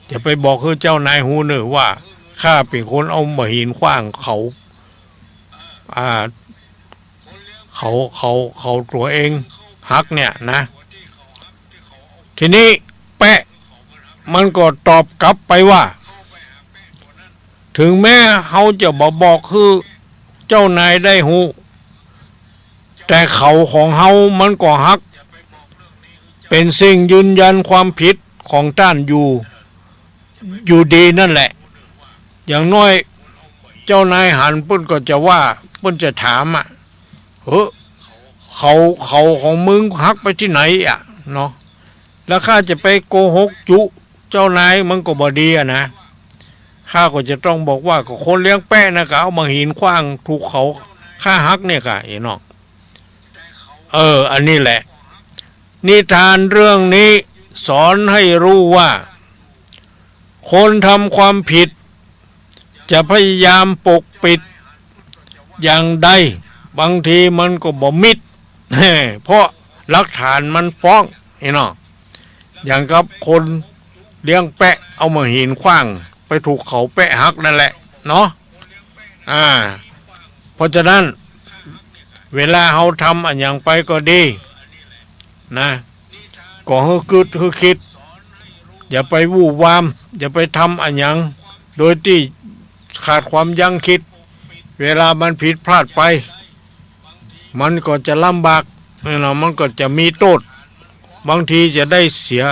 อย่าไปบอกหื้อเจ้านายฮู้เน่อว่า ข้าเป๋นคนเอาบ่าหินขว้างเขา อ่า เขา เขา เขาตั๋วเองหักเนี่ยนะ ทีนี้แปะมันก็ตอบกลับไปว่า ถึงแม้เฮาจะบ่บอกหื้อเจ้านายได้ฮู้ แต่เขาของเฮามันก็หัก เป๋นสิ่งยืนยันความผิดของต้านอยู่ อยู่ดีนั่นแหละ อย่างน้อยเจ้านายหันเปิ้นก็จะว่า เปิ้นจะถามอะ เฮ้อ เขา เขาของมึงหักไปตี้ไหนอะ เนาะ แล้วข้าจะไปโกหกจุเจ้านายมันก็บ่ดีอะนะ ข้าก็จะต้องบอกว่า ก็คนเลี้ยงแปะนะ ก็เอาบ่าหินขว้างถูกเขาข้าหักเนี่ยกะ อี้น้อง เออ อันนี้แหละ นิทานเรื่องนี้สอนให้รู้ว่า คนทำความผิด จะพยายามปกปิดอย่างใด บางทีมันก็บ่มิด เพราะหลักฐานมันฟ้อง อี้น้อง อย่างกับคนเลี้ยงแปะ เอาบ่าหินขว้างไปถูกเขาแปะหักนั่นแหละเนาะ อ่า เพราะฉะนั้น เวลาเฮาทำอะหยังไปก็ดี นะ ก็หื้อกึ๊ดหื้อคิด อย่าไปวู่วาม อย่าไปทำอะหยังโดยตี้ขาดความยั้งคิด เวลามันผิดพลาดไป มันก็จะลำบาก เนาะ มันก็จะมีโต้ษ บางทีจะได้เสีย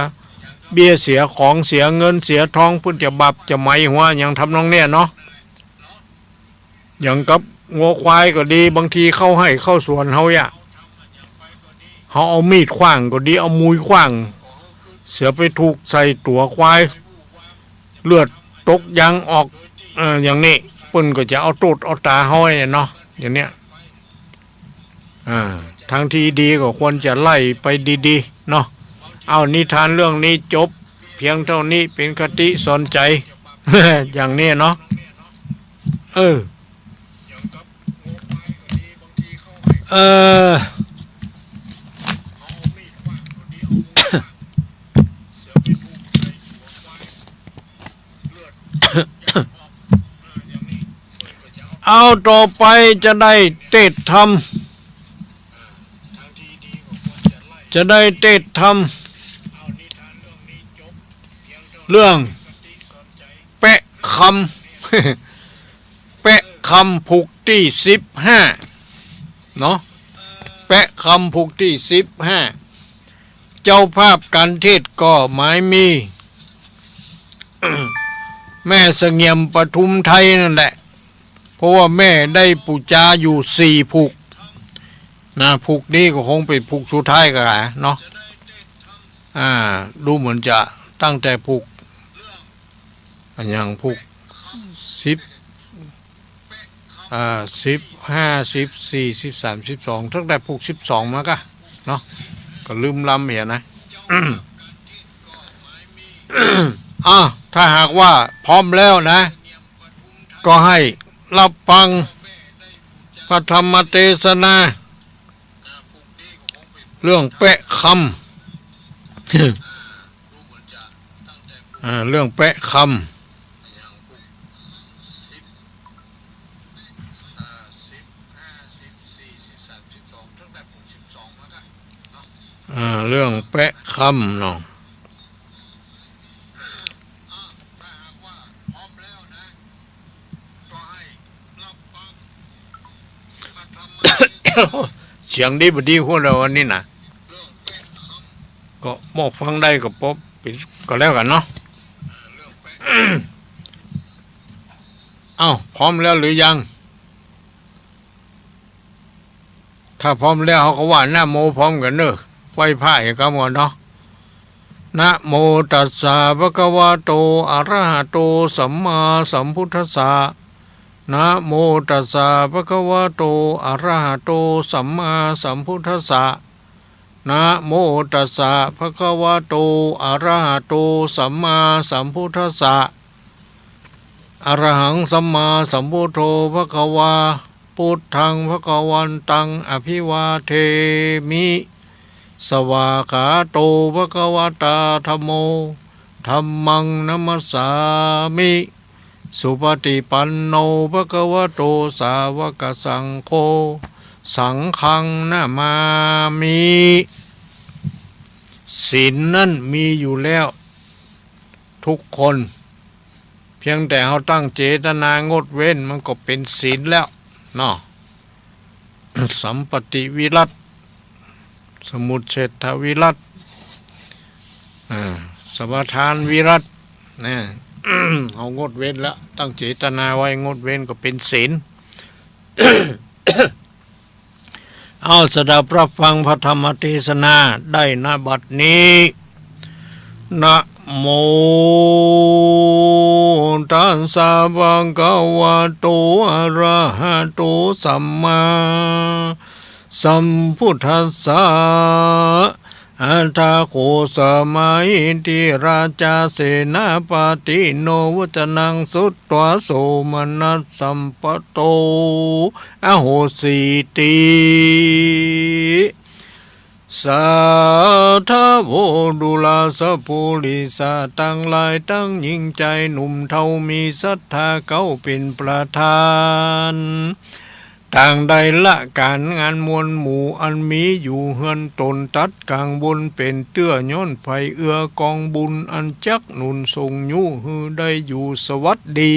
เบี้ยเสียของ เสียเงินเสียทอง เปิ้นจะบาปจะไหมหัว อะหยังทำนองเนี่ยเนาะ อย่างกับงัวควายก็ดี บางทีเข้าไฮ่เข้าสวนเฮาอะ เฮาเอามีดขว้างก็ดี เอามุยขว้าง เสียไปถูกใส่ตั๋วควาย เลือดตกยางออก เอ่อ อย่างนี้ เปิ้นก็จะเอาโต้ษเอาตาเฮาอะเนาะ อย่างเนี้ย อ่า ทางตี้ดีก็ควรจะไล่ไปดีๆ เนาะ เอา นิทานเรื่องนี้จบเพียงเท่านี้ เป๋นคติสอนใจ๋ อย่างนี้เนาะ เออ เออ เอา ต่อไปจะได้เตสน์ธรรม จะได้เตสน์ธรรม เรื่องแปะคำ แปะคำผูกตี้สิบห้า เนาะ แปะคำผูกตี้สิบห้า เจ้าภาพก๋านเทศน์ก็หมายมี แม่เสงี่ยมปทุมไทยนั่นแหละ เพราะว่าแม่ได้ปู๋จาอยู่สี่ผูก นะ ผูกนี้ก็คงเป๋นผูกสุดท้ายก่าเนาะ อ่า ดูเหมือนจะตั้งแต่ผูก อะหยัง ผูกสิบ อ่า สิบห้า สิบสี่ สิบสาม สิบสอง ตั้งแต่ผูกสิบสองมาก่าเนาะ ก็ลืมลำเหียนะ อ่ะ ถ้าหากว่าพร้อมแล้วนะ ก็ให้รับฟังพระธรรมเตสนา เรื่องแปะคำ อ่า เรื่องแปะคำ อ่า เรื่องแปะคำเนาะ เสียงดีบ่ดีฮู้แล้ววันนี้นะ ก็มอบฟังได้ก็ปบปิดก็แล้วกั๋นเนาะ เอ้า พร้อมแล้วหรือยัง ถ้าพร้อมแล้วเฮาก็ว่านะโมพร้อมกั๋นเน่อ ไหว้พระเฮาก่อนเนาะ นะโมตัสสะ ภะคะวะโต อะระหะโต สัมมาสัมพุทธัสสะ นะโมตัสสะ ภะคะวะโต อะระหะโต สัมมาสัมพุทธัสสะ นะโมตัสสะ ภะคะวะโต อะระหะโต สัมมาสัมพุทธัสสะ อะระหัง สัมมาสัมพุทโธ ภะคะวา พุทธัง ภะคะวันตัง อะภิวาเทมิ สวากขาโต ภะคะวะตา ธัมโม ธัมมัง นะมัสสามิ สุปะฏิปันโน ภะคะวะโต สาวะกะสังโฆ สังฆัง นะมามิ ศีลนั้นมีอยู่แล้วทุกคน เพียงแต่เฮาตั้งเจตนางดเว้น มันก็เป๋นศีลแล้วเนาะ สัมปติวิรัต สมุจเฉทวิรัต อ่า สมาทานวิรัต นะ เฮางดเว้นแล้ว ตั้งเจตนาไว้งดเว้นก็เป๋นศีล เอาสดับรับฟังพระธรรมเทศนาได้ ณ บัดนี้ นะโมตัสสะ ภะคะวะโต อะระหะโต สัมมาสัมพุทธัสสะ อะถะโข สะมะหิทธิราชา เสนาปะติโน วัจจะนัง สุตวา โสมนัสสัมปะโต อะโหสีติ สาธะโว ดูราสะปุริสะตังหลาย ตังญิงจายหนุ่มเฒ่า มีศรัทธาเก้าเป๋นประธาน ต่างได้ละก๋านงานมวลหมู่ อันมีอยู่เฮือนตน ตัดก๋างบนเป๋นเตื้อ ย้อนใผเอื้อกองบุญ อันจักหนุนส่งยุหื้อได้อยู่สวัสดี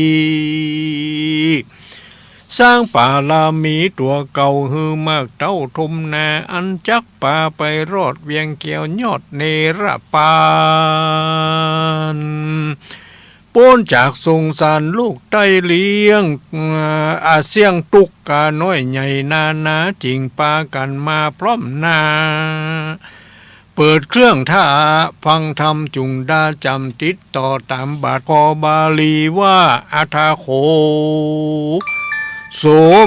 สร้างปารามีตั๋วเก่า หื้อมากเต้าทมนา อันจักปาไปรอดเวียงแก้วยอดเนรปาน ป๊นจากสงสารลูกใต้เลี้ยง อาเสี่ยงตุ๊กข์กาน้อยใหญ่นานา จึงปากั๋นมาพร้อมหน้า เปิดเครื่องถาฟังธรรม จุ่งดาจ๋ำติดต่อต๋ามบาท ขอบาลีว่า อะถะโข โส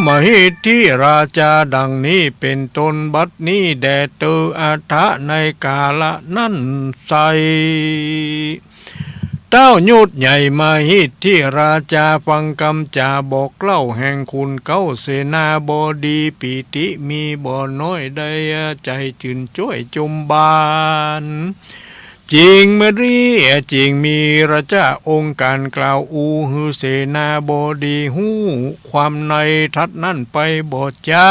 มะหิทธิราชา ดังนี้เป๋นต้น บัดนี้แด่เตอ อะถะ ในกาละนั้นไซร้ เต๊ายศใหญ่มหิทธิราชา ฟังกำจ๋าบอกเล่าแห่งคุณเก้าเสนาบดี ปีติมีบ่น้อย ได้ใจ๋จื่นจ้วยจมบาน จึงมะริ จึงมีราชาองค์การกล่าวอู้หื้อเสนาบดีฮู้ความใน ทัดนั้นไปบ่จ๊า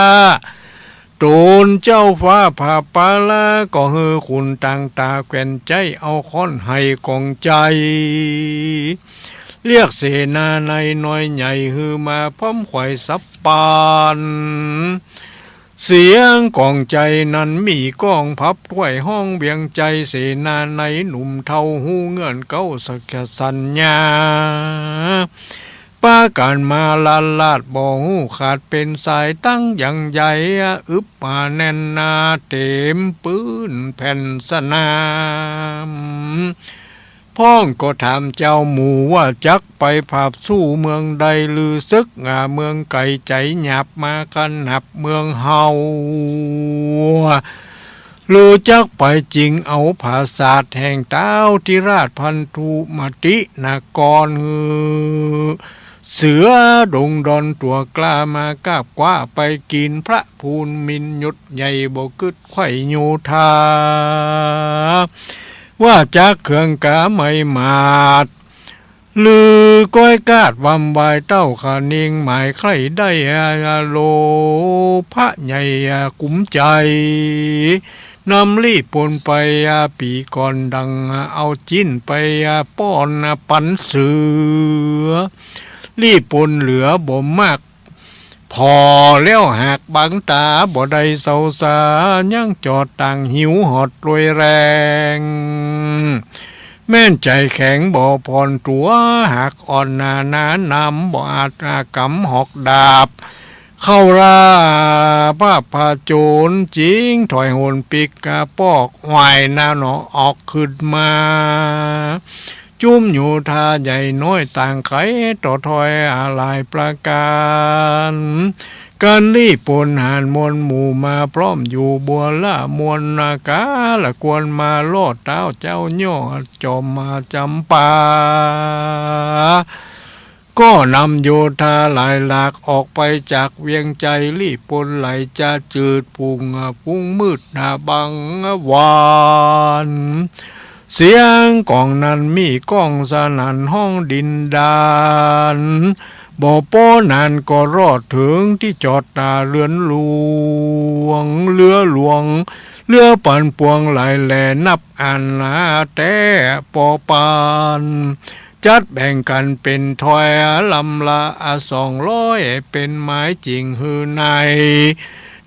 ตนเจ้าฟ้าผาปาลา ก็หื้อขุนต่างต๋าแขวนใจ๊ เอาค้อนไห่ก๋องใจ๋ เรียกเสนาในน้อยใหญ่ หื้อมาพร้อมขวายสับปาน เสียงก๋องใจ๋นั้นมีก้องพับถ้วย ฮ้องเวียงใจ๋ เสนาในหนุ่มเฒ่า ฮู้เงื่อนเก้าสักยะสัญญา ปากั๋นมาลาลาด บ่ฮู้ขาดเป๋นสาย ตั้งยังใหญ่อึบหนาแน่นหนา เต๋มปื๊นแผ่นสนาม พ่องก็ถามเจ้าหมู่ว่า จักไปผาบสู้เมืองใด ลือศึกหาเมืองไก๋ ใจ๋หยาบมาขนับเมืองเฮา ลือจักไปจิงเอาผาสาทแห่งเต๊าธิราชพันธุมตินคร หื้อเสือดงดอนตั๋วกล้ามากาบคว้าไปกิ๋น พระภูมินทร์ยศใหญ่บ่กึ๊ดไขว่โยธา ว่าจักเคืองกาไมหมาด ลือก้อยกาดวำวายเต้าขะนิง หมายใค่ได้โลภะใหญ่กุมใจ๋ นำลี้ปนไปปีก่อน ดังเอาจิ๊นไปป้อนปั๋นเสือ ลี้ปนเหลือบ่มาก ผ่อแล้วหากบังต๋าบ่ได้เซาสา ยังจอดต่างหิวหอดรวยแรง แม่นใจ๋แข็งบ่ผ่อนตั๋ว หากอ่อนหนาหนานำ บ่อาจกำหอกดาบ เข้าล่าพระผจญ จิ่งถอยหนปิ๊กกระปอก ไหว้หน้าหนอออกขึ้นมา จุมโยธาใหญ่น้อยต่างไข ต่อถ้อยหลายประก๋าน กันรีบปนหานมวลหมู่มาพร้อมอยู่ บัวละมวลนากาละกวนมาลอดเต๊าเจ้ายอดจอมมาจ๋ำปา ก็นำโยธาหลายหลากออกไปจากเวียงไจ รีบปนไหลจะจืด พุงพุงมืดหน้าบังวาน เสียงก๋องนั้นมีก้องสนั่นฮ้องดินดาน บ่ปอนานก็รอดเถิงตี้จอดตาเรือนหลวง เฮือหลวง เฮือปันปวงหลายแหล่นับอันหนาแต๊ปอปาน จัดแบ่งกั๋นเป๋นถ้อยลำละสองร้อย เป๋นหมายจิ่งหื้อใน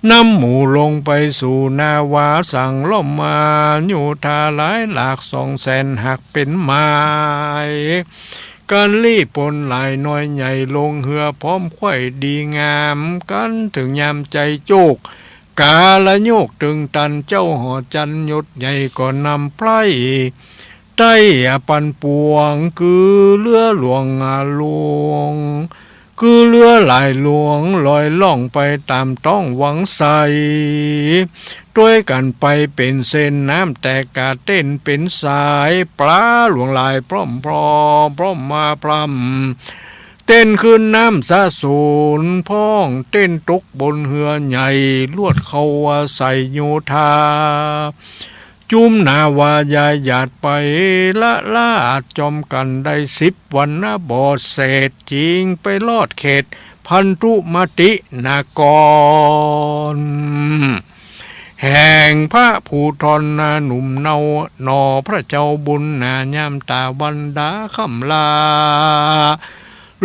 นำหมู่ลงไปสู่นาวา สั่งล้อมมาโยธาหลายหลากสองแสน หากเป๋นหมาย กันรีบปนหลายน้อยใหญ่ ลงเฮือพร้อมไขว่ดีงาม กั๋นเถิงยามไจโจก ก๋าละโยกตึงตัน เจ้าหอจันทร์ยศใหญ่ก็นำไพร่ ไต้ปันปวง คือเฮือหลวงหลวง คือเฮือหลายหลวง ลอยล่องไปต๋ามต๊องวังไส ตวยกั๋นไปเป๋นเส้น น้ำแตกกาเต้นเป๋นสาย ปลาหลวงหลายพร่อมพรอ พร่อมมาพร่ำ เต้นขึ้นน้ำสะสูน พ่องเต้นตกบนเฮือใหญ่ ลวดเข้าใส่โยธา จุมนาวายายหยาดไปละลาด จอมกั๋นได้สิบวันนะบ่เสร็จ จิ่งไปลอดเขตพันธุมตินคร แห่งพระภูธรนาหนุ่มเนา หนอพระเจ้าบุญนายามต๋าวันดาค่ำลา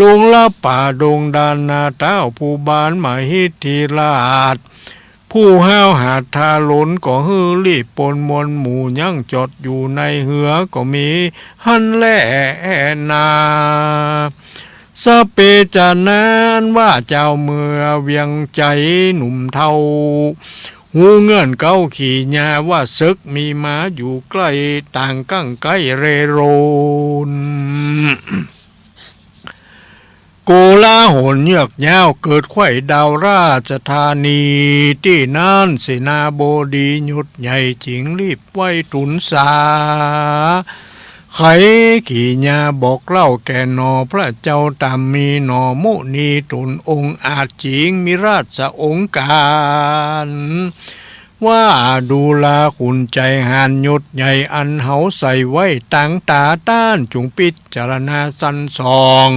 ลงละป่าดงดานนา เต๊าภูบาลมหิทธิราช ผู้ห้าวหาญทารุณ ก็หื้อรีบปนมวลหมู่ ยังจอดอยู่ในเฮือก็มีหั้นแลนา สะเปจานั้นว่าเจ้าเมืองเวียงไจหนุ่มเฒ่า ฮู้เงื่อนเก๊าขี่ญา ว่าศึกมีมาอยู่ใก้ ต่างกั๋งใก้เร่รวน โกลาหลเยือกยาว เกิดไขว่ดาวราชธานี ตี้นั้นเสนาบดียศใหญ่ จิ่งรีบไหว้ทูลสา ไขขี่ญาบอกเล่าแก่หนอพระเจ้าต๋ามมี หนอมุนีต๋นองอาจ จิ่งมีราชโองการ ว่าดูราขุนใจ๋หาญยศใหญ่ อันเฮาใส่ไว้ตางต๋า ต้านจุ่งปิจารณาสันส่อง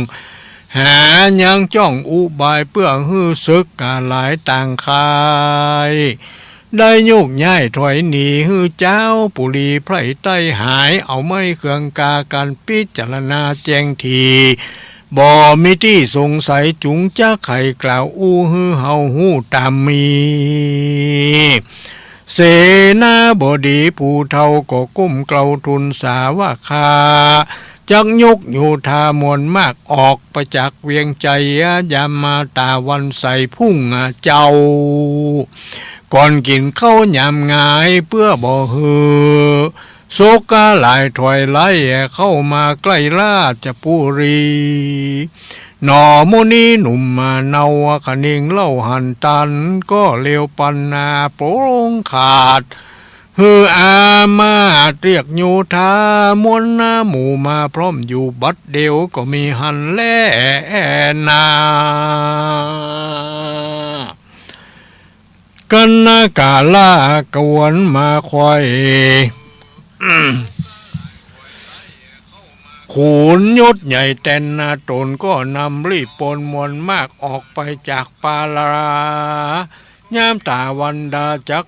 หายังจ้องอุบาย เปื้อหื้อศึกก๋าหลายต่างค่าย ได้โยกย้ายถอยหนี หื้อจ๊าวปุรีไพร่ใต้หาย เอาไม้เคืองกากั๋นปิจารณาแจ้งถี่ บ่มีตี้สงสัย จุ่งจักไขกล่าวอู้ หื้อเฮาฮู้ต๋ามมี เสนาบดีผู้เฒ่าก็ก้มเกลาทูลสา ว่าข้าจักยกโยธามวลมาก ออกไปจากเวียงไจ ยามมาต๋าวันใสพุ่งเจ้า ก่อนกิ๋นข้าวยามงาย เปื้อบ่หื้อ โศกหลายถอยไล่เข้ามาใก้ราชปุรี หนอมุนีหนุ่มมาเนา คะเนงเล่าหันตัน ก็เลวปันนาโปร่งขาด หื้ออามาตย์เรียกโยธามวลหมู่มาพร้อมอยู่บัดเดี๋ยว ก็มีหั้นแลนา กัณกาละกวนมาไขว่ ขุนยศใหญ่แตนนาต๋น ก็นำรีบปนมวลมาก ออกไปจากปาลา ยามต๋าวันดาจัก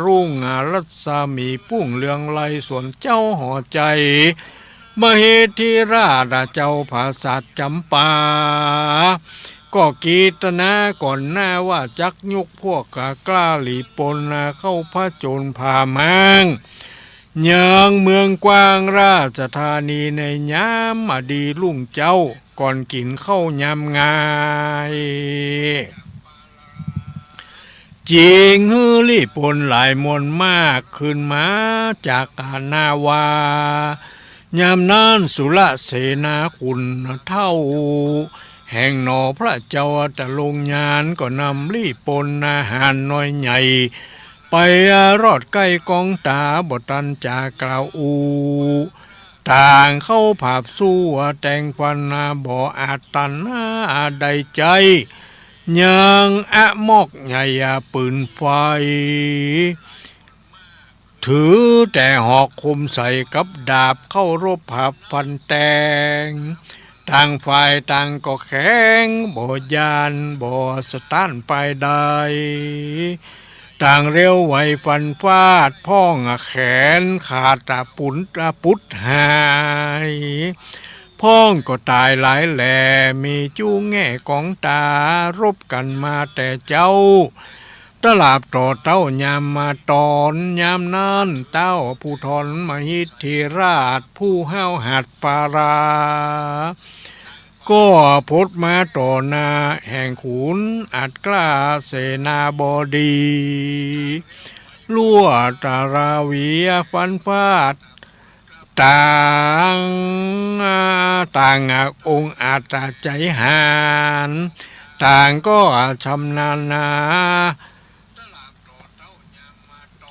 รุ่ง รัศมีพุ่งเรืองไล ส่วนเจ้าหอไจ มเหทิราชเจ้าผาสัตว์จ๋ำปา ก็กฤตนาก่อนหน้าว่าจักยกพวกกล้าหลีปนเข้าผจญผาม้าง ยังเมืองกว้างราชธานีในยามอดีรุ่งเจ๊า ก่อนกิ๋นข้าวยามงาย จึงหื้อหลีปนหลายมวลมากขึ้นมาจากกาหน้าว่า ยามนั้นสุรเสนาขุนเฒ่า แห่งหนอพระเจ้าอตลงยานก็นำหลีปนอาหารน้อยใหญ่ ไปรอดใก้กองต๋าบ่ตันจ๋ากล่าวอู้ ต่างเข้าผาบสู้แต่งฟันบ่อาจตันได้ใจ๊ ยังอะมอกใหญ่ปืนไฟ ถือแต่หอกคมใส่กับดาบเข้ารบผาบฟันแตง ต่างฝ่ายต่างก็แข็งบ่ย่านบ่สะต้านปายใด ต่างเร็วไวฟันฟาดพ่องแขนขาดปุดหาย พ่องก็ต๋ายหลายแหล่ มีจู้แง่กองต๋ารบกั๋นมาแต่เจ๊า ตลาบต่อเต้ายามมาต๋อน ยามนั้นเต้าผู้ทอนมหิทธิราช ผู้ห้าวหัดปารา ก็พดมาต่อหน้าแห่งขุนอัจฉราเสนาบดี ลวดตาราวีฟันฟาด ต่างต่างองอาจใจ๋หาญ ต่างก็ชำนาญนา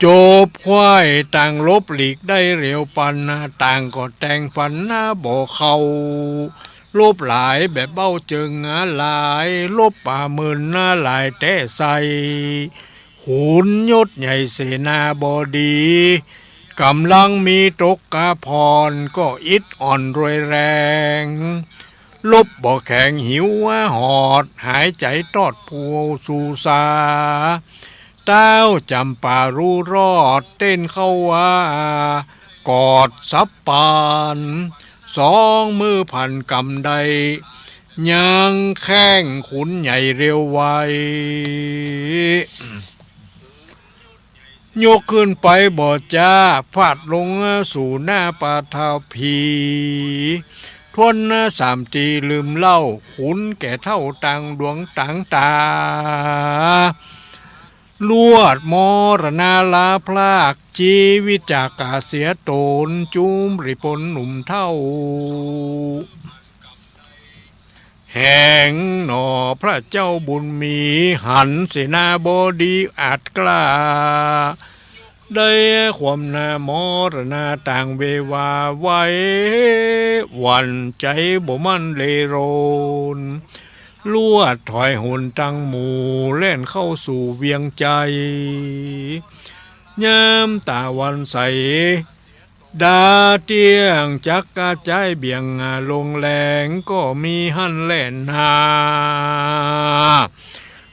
จบไขว่ต่างหลบหลีกได้เร็วปัน ต่างก็แตงฟันบ่เข้า ลบหลายแบบเบ้าเจิงหลาย ลบป่าเมินหลายแต๊ใส่ ขุนยศใหญ่เสนาบดี ก๋ำลังมีตกกาพรก็อิดอ่อนรวยแรง ลบบ่แข็งหิวหอด หายใจ๋ตอดผู้สู่สา เต้าจ๋ำปารู้รอด เต้นเข้าว่า กอดสับปาน สองมือผันกำได้ ยังแข้งขุนใหญ่เร็วไว ยกขึ้นไปบ่จ๊า ฟาดลงสู่หน้าปฐพี ทวนสามตีลืมเล่า ขุนแก่เฒ่าต่างดวงต่างต๋า ลวดมรณาลาพราก จีวิตจากาเสียต๋น จุมหลีปนหนุ่มเฒ่า แห่งหนอพระเจ้าบุญมี หันเสนาบดีอัจฉรา ได้ความหน้ามรณาต่างเววาไว หวั่นใจ๋บ่มั่นเลโรน ลวดถอยหนตังหมู่ แล่นเข้าสู่เวียงชัย ยามต๋าวันใส ดาเตี้ยงจักกระจายเบี่ยงลงแลง ก็มีหั้นแลนา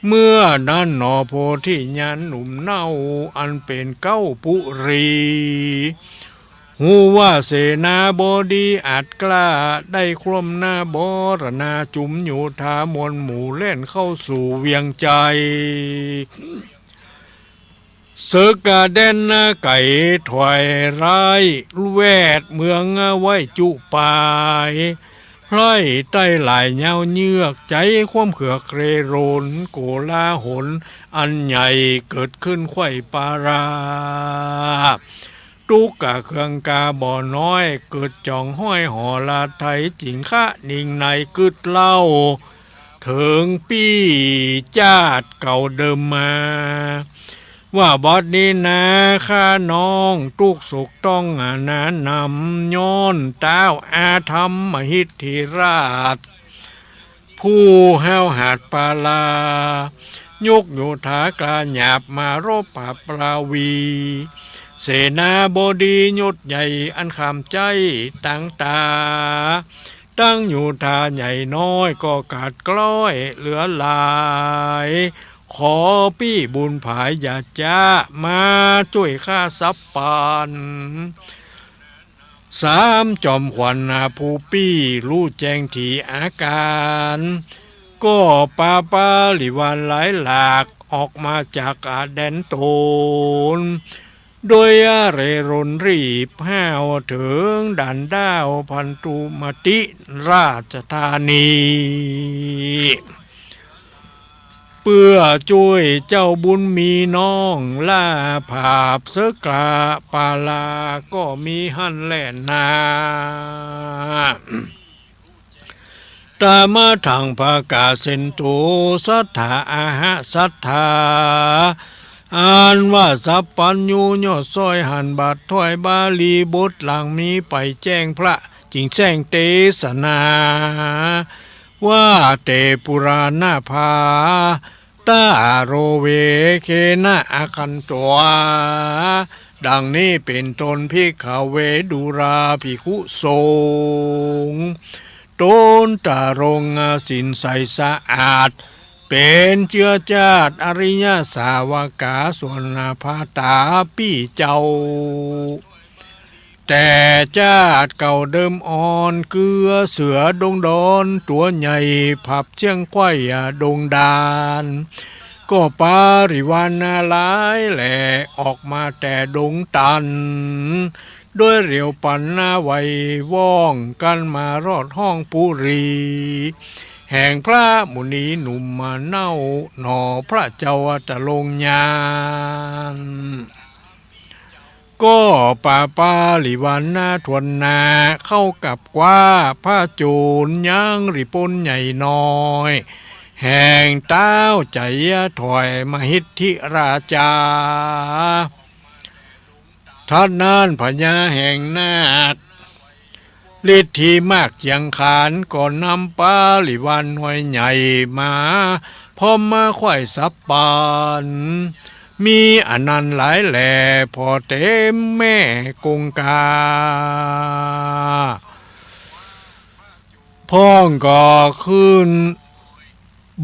เมื่อนั้นหนอโพธิญาณหนุ่มเน่า อันเป๋นเก๊าปุรี ฮู้ว่าเสนาบดีอัจฉรา ได้ความหน้ามรณา จุมโยธามวลหมู่แล่นเข้าสู่เวียงชัย เสิกกาแดนนาไก๋ถอยร้าย แวดเมืองไว้จุปาย ไพร่ใต้หลายยาวเยือก ใจ๋ความเขือกเกรโรน โกลาหลอันใหญ่เกิดขึ้นไขว่ปารา ตุ๊กข์กาเคืองกาบ่น้อย เกิดจ๋องห้อยหอลาไทย จิงคะนิงในกึ๊ดเล่า เถิงปี้จาติเก่าเดิมมา ว่าบัดนี้นาข้าน้อง ตุ๊กข์โศกต้องหนานำ ย้อนเต้าอาธรรมมหิทธิราช ผู้ห้าวหาญปารา ยกโยธากล้าหยาบมารบปราบปราวี เสนาบดียศใหญ่อันขามใจ๊ตังต๋า ตั้งโยธาใหญ่น้อยก็ขาดกล้อยเหลือหลาย ขอปี้บุญผายอย่าจ๊า มาจ้วยข้าสับปัน สามจอมขวัญผู้ปี้ฮู้แจ้งถี่อาก๋าน ก็ปาปาริวารหลายหลากออกมาจากแดนต๋น โดยเร่ร่อนรีบห้าวเถิงด่านด้าวพันธุมติราชธานี เปื้อจ้วยเจ้าบุญมีน้องล่าผาบเสิกล้าปาลาก็มีหั้นแลนา ต๋ามะถัง ผากาเสนโต สัตถา อะหะสัตถา อันว่าสัพพัญญูยอดซ้อยหั้น บาทถ้อยบาลีบทหลังมีไปแจ้งพระจึงแจ้งเตสนา ว่าแต่ปุราณาภา ตาโรเว เคนะ อะคันตวา ดังนี้เป๋นต้น ภิกขะเว ดูราภิกขุสงฆ์ ต๋นตรงศีลใสสะอาด เป๋นเจื๊อจาติอริยสาวกา ส่วนนาภาตาปี้เจ้า แต่จาติเก่าเดิมอ่อน เกือเสือดงดอนตั๋วใหญ่ ผับเชียงไขว้ดงดาน ก็ปาริวารนาหลายแหล่ ออกมาแต่ดงตัน โดยเร็วปันนาไวว่องกั๋นมารอดห้องปุรี แห่งพระมุนีหนุ่มมาเน่าหน่อพระเจ้าอัตตรงค์ญาณ ก็ปาปาริวารนาถ้วนหน้า เข้ากราบกว้าพระโจรยังริปนใหญ่น้อย แห่งต๊าวไจ๋ถอยมหิทธิราชา ถ้านั้นพญาแห่งนาค ฤทธิมากเจียงขาน ก็นำปาริวารน้อยใหญ่มา พร้อมมาไขว้สับปัน มีอันนั้นหลายแหล่ ผ่อเต็มแม่กงกา พ่องก็ขึ้น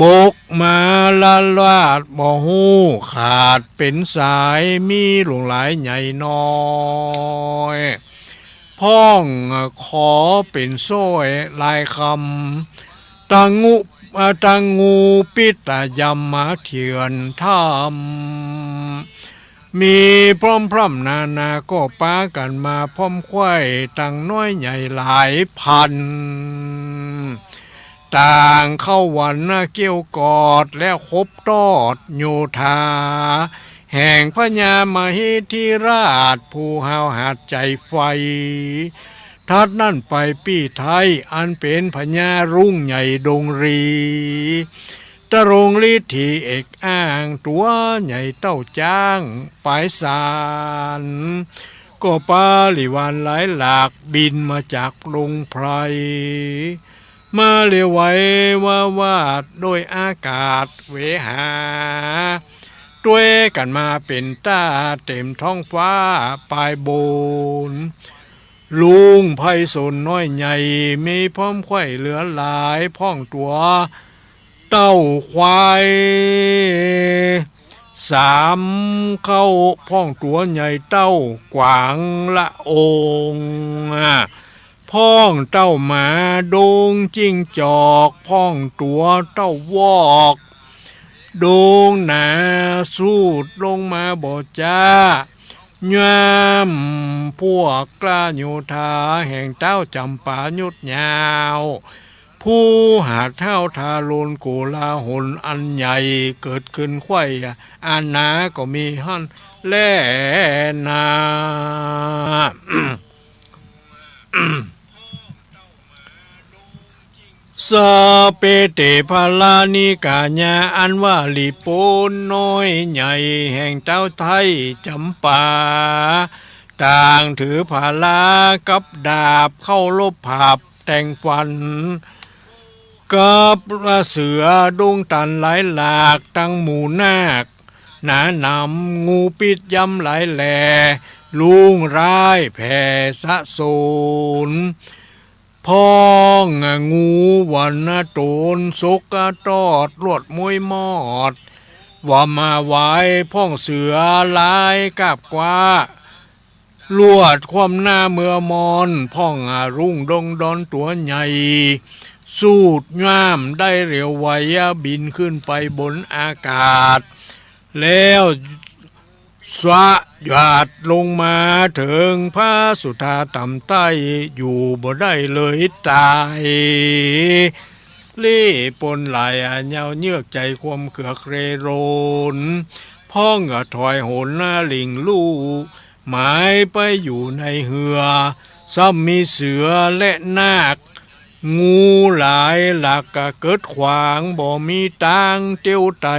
บกมาละลาดบ่ฮู้ขาดเป๋นสาย มีหลวงหลายใหญ่น้อย พ่องขอเป๋นสร้อยลายคำ ตังงู อ่า ตังงูปิดตายำมาเถื่อนถ้ำ มีพร้อมพร่ำนานา ก็ปากั๋นมาพร้อมไขว้ ตังน้อยใหญ่หลายพัน ต่างเข้าหวันเกลี้ยวกอด และคบตอดโยธา แห่งพญามหิทธิราช ผู้ห้าวหาญใจ๋ใฝ่ ถัดนั้นไปปี้ไท้ อันเป๋นพญารุ่งใหญ่ดงรี ตรงฤทธิเอกอ้าง ตั๋วใหญ่เต้าจ๊างปายสาร ก็ปาริวารหลายหลาก บินมาจากดงไพร มาเร็วไววาวาด โดยอากาศเวหา ตวยกั๋นมาเป๋นต้า เต็มท้องฟ้าปายบน ลุงไพศาลน้อยใหญ่ มีพร้อมไขว้เหลือหลาย พ่องตั๋วเต้าควายสามเข้า พ่องตั๋วใหญ่เต้ากวางละองค์ พ่องเต้าหมาดงจิ้งจอก พ่องตั๋วเต้าวอก ดงหนาสูดลงมาบ่จ้า ย่ามพวกกล้าโยธา แห่งต๊าวจ๋ำปายศยาว ผู้หาดฮ้าวทาโลนโกลาหลอันใหญ่ เกิดขึ้นไขว้อาณาก็มีหั้นแลนา สะเปเต พาลานิกายา อันว่าหลีปนน้อยใหญ่ แห่งต๊าวไท้จ๋ำปา ต่างถือพาลากับดาบ เข้ารบผาบแต่งฟัน กับเสือดงตันหลายหลาก ตังหมู่นาคหนาหนำ งูปิดยำหลายแหล่ ลุงร้ายแผ่สะสน พ่องงูวันตน สกตอดลวดม้วยมอด ว่ามาไหว พ่องเสือลายกาบกว้า ลวดคว่ำหน้าเมือมอน พ่องอารุ่งดงดอนตั๋วใหญ่ สูดย่ามได้เร็วไว บินขึ้นไปบนอากาศ แล้วสะหยาดลงมาเถิงพระสุธาต่ำใต้ อยู่บ่ได้เลยต๋าย ลี้ปนหลาย เยียะเยือกใจ๋ความเคืองเร่ร่น พ่องก็ถอยโหนหน้าหลิ่งลู่ หมายไปอยู่ในเฮือ ซ้ำมีเสือและนาค งูหลายหลากกะเกิดขวาง บ่มีตางเตียวไต่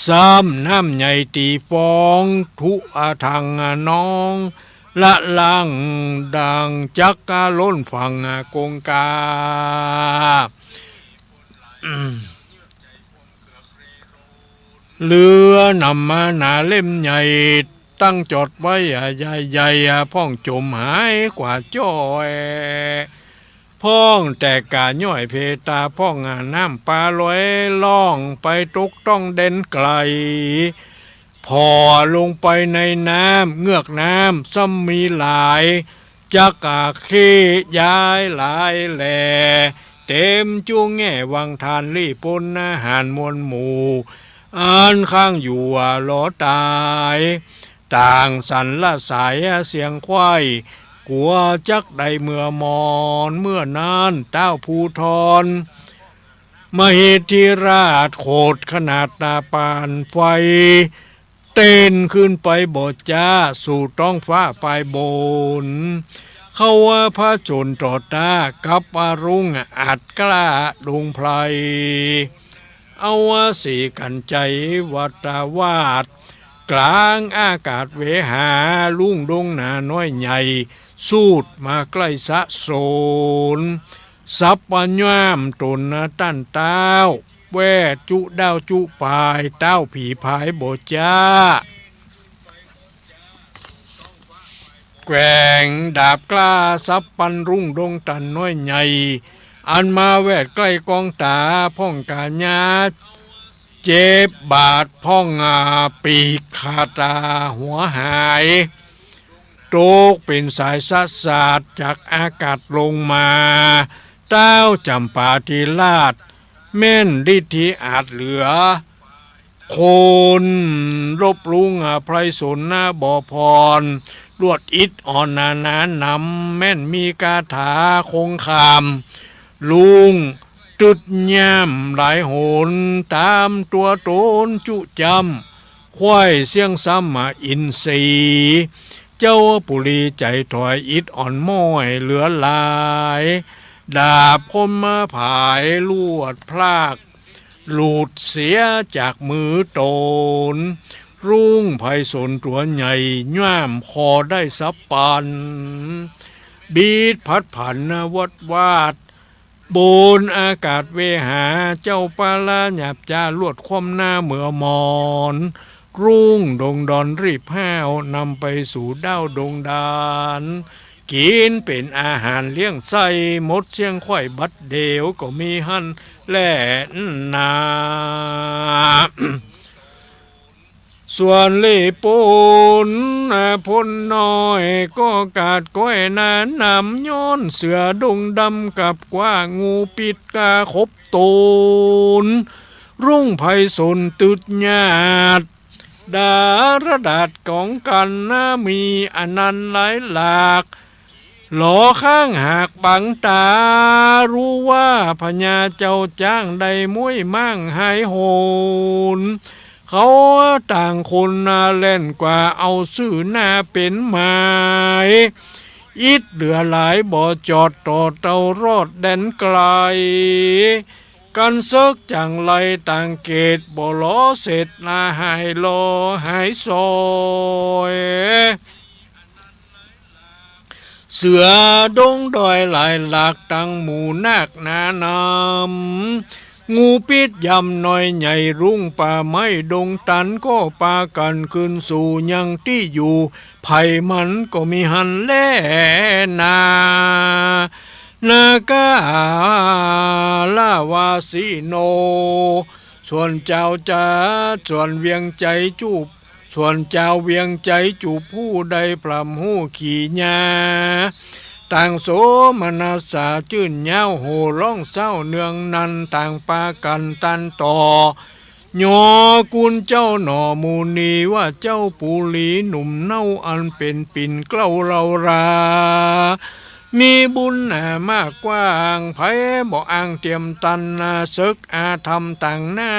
ซ้ำน้ำใหญ่ตี๋ฟอง ถุอะถังนอง ละลังดังจักล้นฝั่งกงกา เรือนำมาหนาเล่มใหญ่ ตั้งจอดไว้ใหญ่ๆ พ่องจ๋มหายกว่าจ้อย พ่องแตกก๋าย้อยเพตา พ่องน้ำปาลอยล่องไปตกต้องแดนไก๋ ผ่อลงไปในน้ำ เงือกน้ำซ้ำมีหลาย จักอาเข้ย้ายหลายแหล่ เต๋มจุแง่วังทาน ลี้ปนอาหารมวลหมู่ อันค้างอยู่ว่าหลอต๋าย ต่างสันละสายเสียงไขว้ กั๋วจักได้เมื่อมอน เมื่อนั้นต้าวภูธร มเหสีราชโขดขนาดต๋าปานไฟ เต้นขึ้นไปบ่จ๊า สู่ต๊องฟ้าปายบน เข้าว่าผจญต่อต้ากับอรุณอาจกล้าดงไพร เอาว่าสีกัญไชยวัตวาท ก๋างอากาศเวหา รุ่งดงหนาน้อยใหญ่ สูดมาใก้สะสน สับปะย่ามต๋นต้านต้าว แว่จุด้าวจุปาย ต้าวผีพายบ่จ๊า แกว่งดาบกล้าสับปันรุ่งดงตันน้อยใหญ่ อันมาแวดใก้กองต๋า พ่องก๋าญา เจ็บบาดพ่องอาปีกขาดต๋าหัวหาย ตกเป๋นสายสะสาดจากอากาศลงมา ต้าวจ๋ำปาธิราช แม่นฤทธิอาจเหลือ คนลบลุงอภัยสนนาบ่ผ่อน ลวดอิดอ่อนหนาหนานำ แม่นมีคาถาคงคาม ลุงตึดย่ำหลายหน ต๋ามตั๋วต๋นจุจ้ำ ไขว้เสี้ยงซ้ำมาอินทรีย์ เจ้าปุรีใจ๋ถอยอิดอ่อนม้อยเหลือหลาย ดาบคมมาผายลวดพราก หลุดเสียจากมือต๋น รุ่งไพศาลตั๋วใหญ่ ย่ามคอได้สับปัน บิดพัดผันวัดวาด บนอากาศเวหา เจ้าปาลาหยาบจ้าลวดคว่ำหน้าเมือมอน รุ่งดงดอนรีบห้าวนำไปสู่ด้าวดงดาน กิ๋นเป๋นอาหารเลี้ยงไส้ หมดเสี้ยงไขว้บัดเดี่ยวก็มีหั้นแลนา ส่วนเล่ห์ปน อา พลน้อยก็กาดก้อยหนานำ ย้อนเสือดงดำกับกว้าง งูปิดกาขบต๋น รุ่งไพศาลตึดหยาด ดาระดาษของกั๋นนา มีอันนั้นหลายหลาก หลอข้างหากบังต๋า ฮู้ว่าพญาเจ้าจ๊างได้ม้วยม่างหายโหน เขาต่างคนนาแล่นกว่า เอาซื่อหน้าเป๋นหมาย อิดเหลือหลายบ่จอด ต่อเต้ารอดแดนไก๋ กั๋นเสิกจั่งไรต่างเกต บ่หลอเสร็จนาหายหลอหายซอย เสือดงดอยหลายหลาก ตังหมู่นาคหนานำ งูปิดยำน้อยใหญ่ รุ่งป่าไม้ดงตัน ก็ปากั๋นคืนสู่ยังตี้อยู่ ใผมันก็มีหั้นแลนา นาคาลาวาสิโน ส่วนจาวจา ส่วนเวียงไจ๋จุ ส่วนจาวเวียงไจ๋จุ ผู้ใดพร่ำฮู้ขีญา ต่างโสมนัสสาจื้นย้าว โห่ฮ้องเศร้าเนืองนัน ต่างปากั๋นตันต่อ ยอกุณเจ้าหน่อมุนี ว่าเจ้าปุรีหนุ่มเน่า อันเป๋นปิ่นเกล้าเลารา มีบุญหนามากกว้าง ใผบ่อ้างเตียมตันนา เสิกอาธรรมต่างหน้า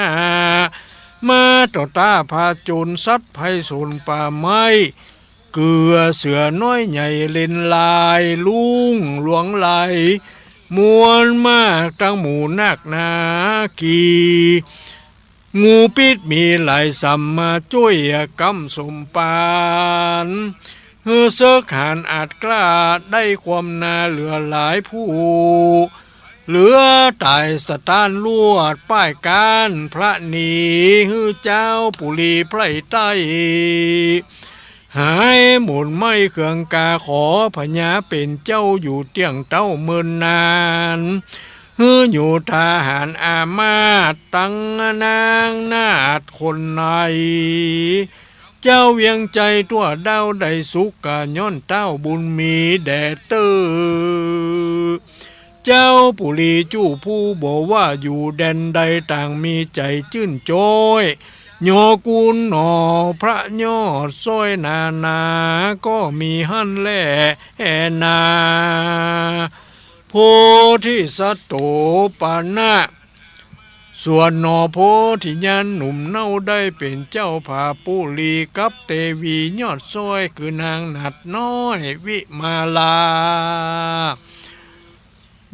มาต่อต้านผจญสัตว์ภัยสูญป่าไม้ เกือเสือน้อยใหญ่เล่นลาย ลุงหลวงไหล มวลมากตังหมู่นาคนาคี งูพิษมีหลายสำมาจ้วยกำสมปาน หื้อเสิกหาญอาจกล้าได้ความนาเหลือหลายผู้ เหลือต๋ายสะต้านลวดป้ายก้านพระหนี หื้อเจ้าปุรีไพร่ใต้ หายหมดไหม้เคืองกา ขอพญาเป๋นเจ้าอยู่เตี้ยงเต้าเมินนาน หื้อโยธาหาญอามาตย์ตังนางนาฏคนใน เจ้าเวียงใจ๋ตั้วดาวได้สุข ก็ย้อนเต้าบุญมีแด่เต้อ เจ้าปุรีจุผู้บ่ว่าอยู่แดนใด ต่างมีใจ๋จื้นจ้อย ยอกุณหน่อพระยอดซ้อยนานา ก็มีหั้นแลแหนา โพธิสัตโตปนะ ส่วนหน่อโพธิญาณหนุ่มเน่า ได้เป๋นเจ้าผาปุรีกับเตวียอดซ้อย คือนางหนาดน้อยวิมาลา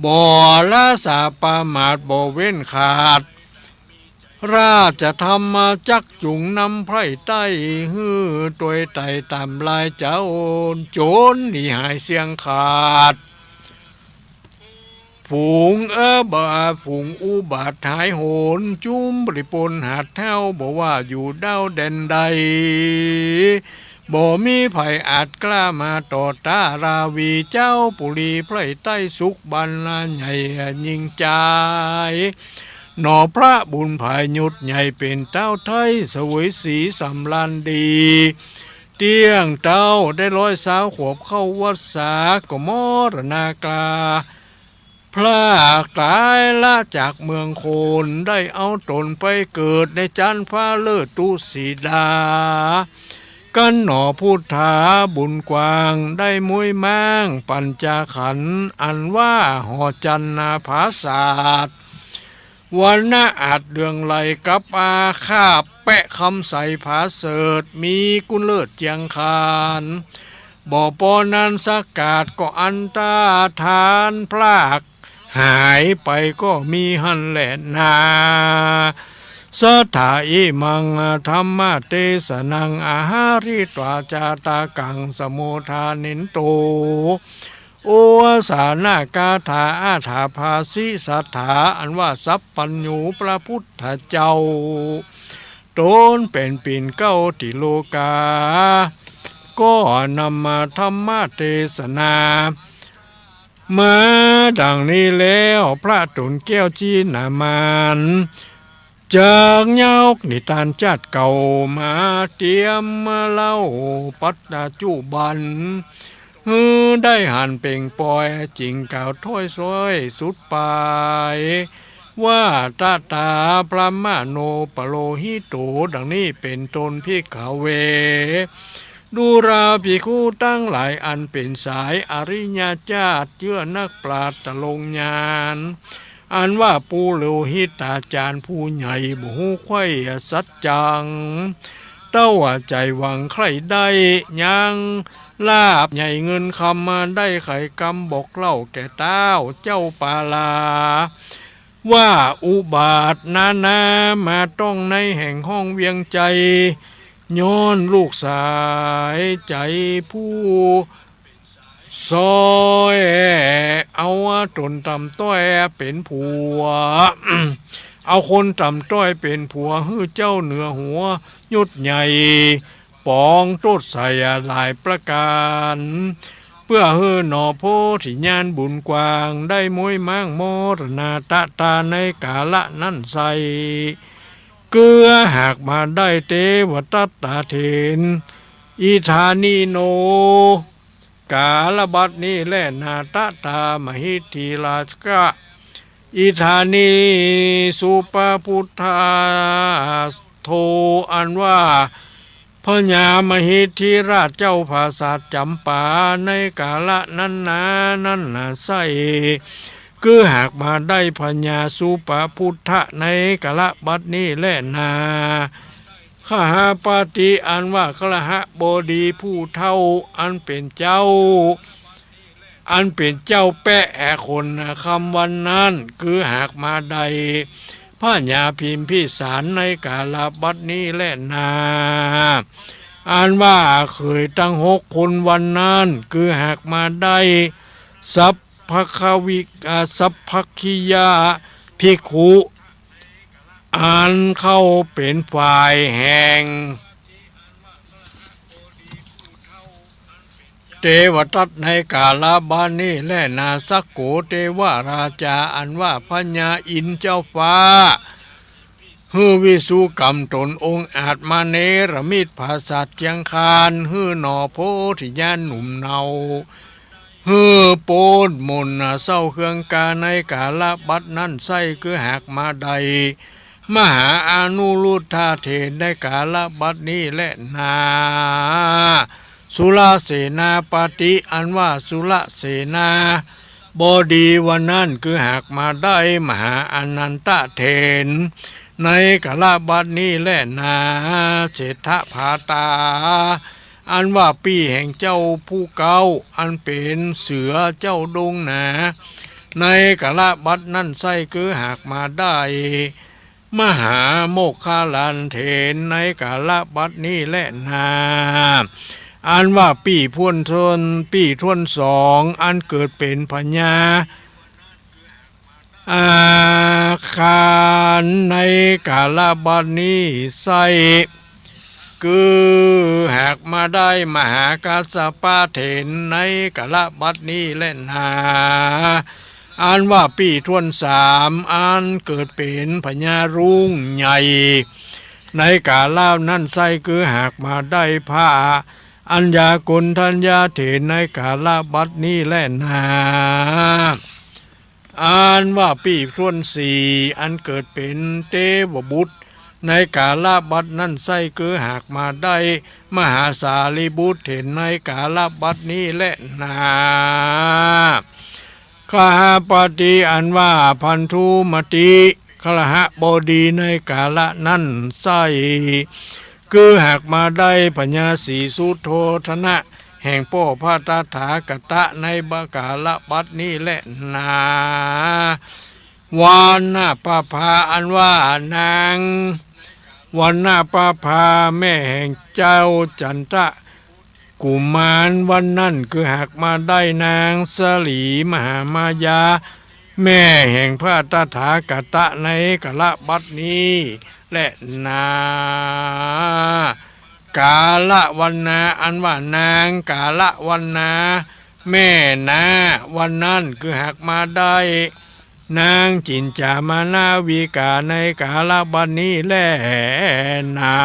บ่ละสาประมาทบ่เว้นขาด ราชธรรมจักจุงนำไพร่ใต้ หื้อตวยไต่ต๋ามลายเจ้า จ๋นหนีหายเสี้ยงขาด ฝูงเออบ่า ฝูงอุบาทหายโหน จุมบริปนหาดเท้า บ่ว่าอยู่ดาวแดนใด บ่มีใผอาจกล้ามาต่อต้านราวี เจ้าปุรีไพร่ใต้สุขบรรณาใหญ่ยิ่งใจ๋ หน่อพระบุญผายศใหญ่เป๋นเต้าไท้ เสวยศรีสำราญดี เตี้ยงเต้าได้ร้อยซาวขวบเข้าวัสสา ก็มรณาครา พรากต๋ายละจากเมืองโคน ได้เอาต๋นไปเกิดในจั๊นฟ้าเลิศตุสีดา กันหน่อพุทธาบุญกว้าง ได้ม้วยม้างปัญจขันธ์ อันว่าหอจันทร์นาผาสาท วรรณะอาจเดืองไหลกับอาคาบ แปะคำใสผาเสริฐ มีกุณเลิศเจียงคาน บ่ปอนั้นสักกาดก็อันตรธานพรากหายไปก็มีหั้นแลนา สัทธาอิมังธรรมเตสนัง อาหาริตวาจาตากัง สโมทานินโต โอสานากาถาอาถาภาสิสัทธา อันว่าสัพพัญญูพระพุทธเจ้า ต๋นเป๋นปิ่นเกล้าตี้โลกา ก็นำมาธรรมเตสนา มาดังนี้แล้ว พระต๋นแก้วจีนามาน จักยกนิทานจาติเก่ามาเตียมมาเล่าปัจจุบัน หื้อได้หันเป่งปอย จึงกล่าวถ้อยซ้อยสุดปาย ว่าตถาพระมโนปโลหิโต ดังนี้เป๋นต้น ภิกขเว ดูราภิกขุตังหลาย อันเป๋นสายอริยจาติ เจื้อนักปราชญ์ตรงญาณ อันว่าปุโรหิตาจารย์ผู้ใหญ่ บ่ฮู้ใคร่สัจจัง เต้าว่าใจ๋หวังใคร่ได้ยังลาภใหญ่เงินคำ มาได้ไขกำบอกเล่าแก่เต้าเจ้าปาลา ว่าอุบาทนานามาต้องในแห่งห้องเวียงใจ๋ ย้อนลูกสายใจ๋ผู้ ซ้อยเอาต๋นต่ำต้อยเป๋นผัว เอาคนต่ำต้อยเป๋นผัว หื้อเจ้าเหนือหัวยศใหญ่ ปองโต้ษใส่หลายประก๋าน เปื้อหื้อหน่อโพธิญาณบุญกว้าง ได้ม้วยม้างมรณาตะตาในกาละนั้นไส้ เกื้อหากมาได้เตวทัตตาเถร อิทานิโน กาลบัดนี้แลนา ตถา มหิทธิราชกะ อิฏฐานิ สุปพุทธาโท อันว่า พญามหิทธิราชเจ้าผาสาทจ๋ำปาในกาละนั้นนา นั้นนาใส้ คือหากมาได้พญาสุปพุทธะในกาละบัดนี้แลนา คหปติ อันว่าคหบดีผู้เฒ่า อันเป๋นเจ้า อันเป๋นเจ้าแป๊แห่คนนาคำวันนั้น คือหากมาได้พญาพิมพิสารในกาละบัดนี้แลนา อันว่าเขยตังหกคนวันนั้น คือหากมาได้ สัพพควิ อ่า สัพพคิยาภิกขุ อันเข้าเป๋นฝ่ายแห่ง เตวทัตในกาละบัดนี้แลนา สักโข เตวราชา อันว่าพญาอินทร์เจ้าฟ้า หื้อวิสุกรรมต๋นองอาจมาเนรมิตผาสาทเจียงคาน หื้อหน่อโพธิญาณหนุ่มเนา หื้อป๊นมนต์นาเศร้าเครื่องกาในกาละบัดนั้นไส้ คือหากมาได้ มหาอนุรุทธาเถรในกาละบัดนี้แลนา สุรเสนาปติ อันว่าสุรเสนาบดีวันนั้น คือหากมาได้มหาอานันทเถรในกาละบัดนี้แลนา เศรษฐภาตา อันว่าปี้แห่งเจ้าผู้เก๊า อันเป๋นเสือเจ้าดงนา ในกาละบัดนั้นไส้ คือหากมาได้ มหาโมคคัลลาเถรในกาละบัดนี้แลนา อันว่าปี้ถ้วนตน ปี้ถ้วนสอง อันเกิดเป๋นพญาอาคารในกาละบัดนี้ไส้ คือหากมาได้มหากัสสปะเถรในกาละบัดนี้แลนา อันว่าปี้ถ้วนสาม อันเกิดเป๋นพญารุ้งใหญ่ในกาละนั้นไส้ คือหากมาได้พระอัญญาโกณฑัญญาเถรในกาละบัดนี้แลนา อันว่าปี้ถ้วนสี่ อันเกิดเป๋นเตวบุตรในกาละบัดนั้นไส้ คือหากมาได้มหาสารีบุตรเถรในกาละบัดนี้แลนา คหปติ อันว่าพันธุมติ คหบดีในกาละนั้นไส้ คือหากมาได้พญาสีสุโธทนะ แห่งป้อพระตถาคตะในกาละบัดนี้แลนา วัณณปภา อันว่านางวัณณปภาแม่แห่งเจ้าจันทะกุมารวันนั้น คือหากมาได้นางสลีมหามายา แม่แห่งพระตถาคตะในกาละบัดนี้แลนา กาละวัณณา อันว่านางกาละวัณณาแม่นาวันนั้น คือหากมาได้นางจินจามนาวิกาในกาละบัดนี้แลนา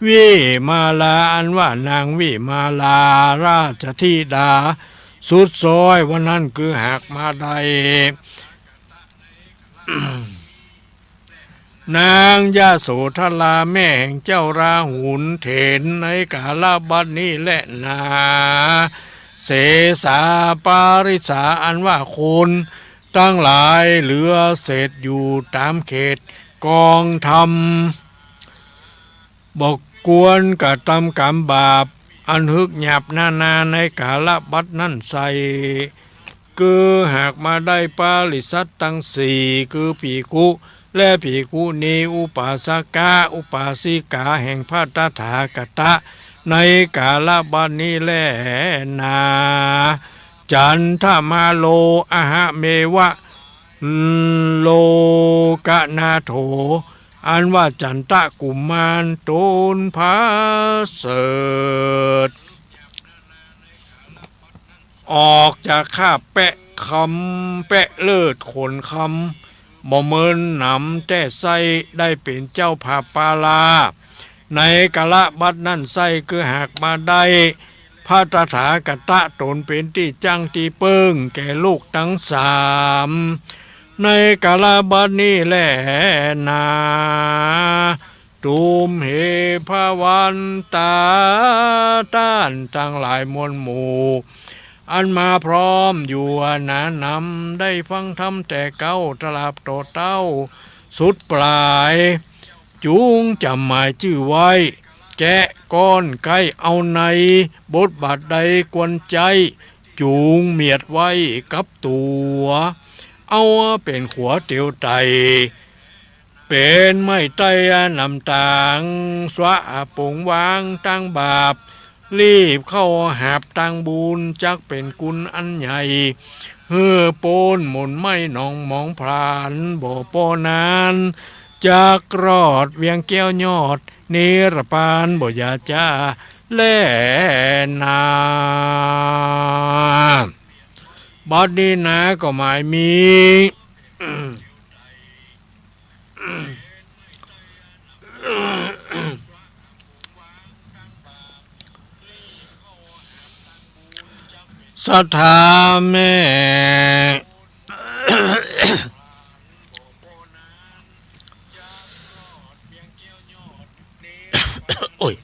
วิมาลา อันว่านางวิมาลาราชธิดาสุดซ้อยวันนั้น คือหากมาได้นางยโสธราแม่แห่งเจ้าราหุลเถรในกาละบัดนี้แลนา เสสาปาริสา อันว่าคนตังหลายเหลือเศษอยู่ต๋ามเขตกองธรรม บ่ควรกระตำก๋รรมบาปอันหึกหยาบนานาในกาละบัดนั้นไส้ คือหากมาได้ปริษัทตังสี่ คือภิกขุและภิกขุณี อุปาสกะอุปาสิกาแห่งพระตถาคตะในกาละบัดนี้แลนา จันทมาโล อหะเมวะ โลกนาโถ อันว่าจันทะกุมารต๋นผาเสริฐ ออกจากคาบแปะคำ แปะเลิศขนคำ บ่เมินหนำแต๊ไส้ ได้เป๋นเจ้าผาปาลา ในกาละบัดนั้นไส้ คือหากมาได้ พระตถาคตะต๋นเป๋นตี้จั้งตี้เปิ้งแก่ลูกตังสาม ในกาละบัดนี้แลนา ตุมเห ภะวันตา ต้านตังหลายมวลหมู่ อันมาพร้อมอยู่นา นำได้ฟังธรรมแต่เก๊าตราบต่อเต้าสุดปลาย จุ่งจ๋ำหมายจื้อไว้ แกะก้อนใก้เอาในบทบาทใดควรใจ๊ จุ่งเมียดไว้กับตั๋ว เอาเป๋นขัวเตียวไต่ เป๋นไม้ไต้นำตาง สวะป๋งวางตางบาป รีบเข้าหาบตางบุญ จักเป๋นกุณอันใหญ่ หื้อป๊นหม่นไหม้หนองหมองพราน บ่ปอนั้น จักรอดเวียงแก้วยอด นิรปานบ่อย่าจ๊าแลนา บัดนี้นาก็หมายมี ศรัทธาแม่ โอ้ย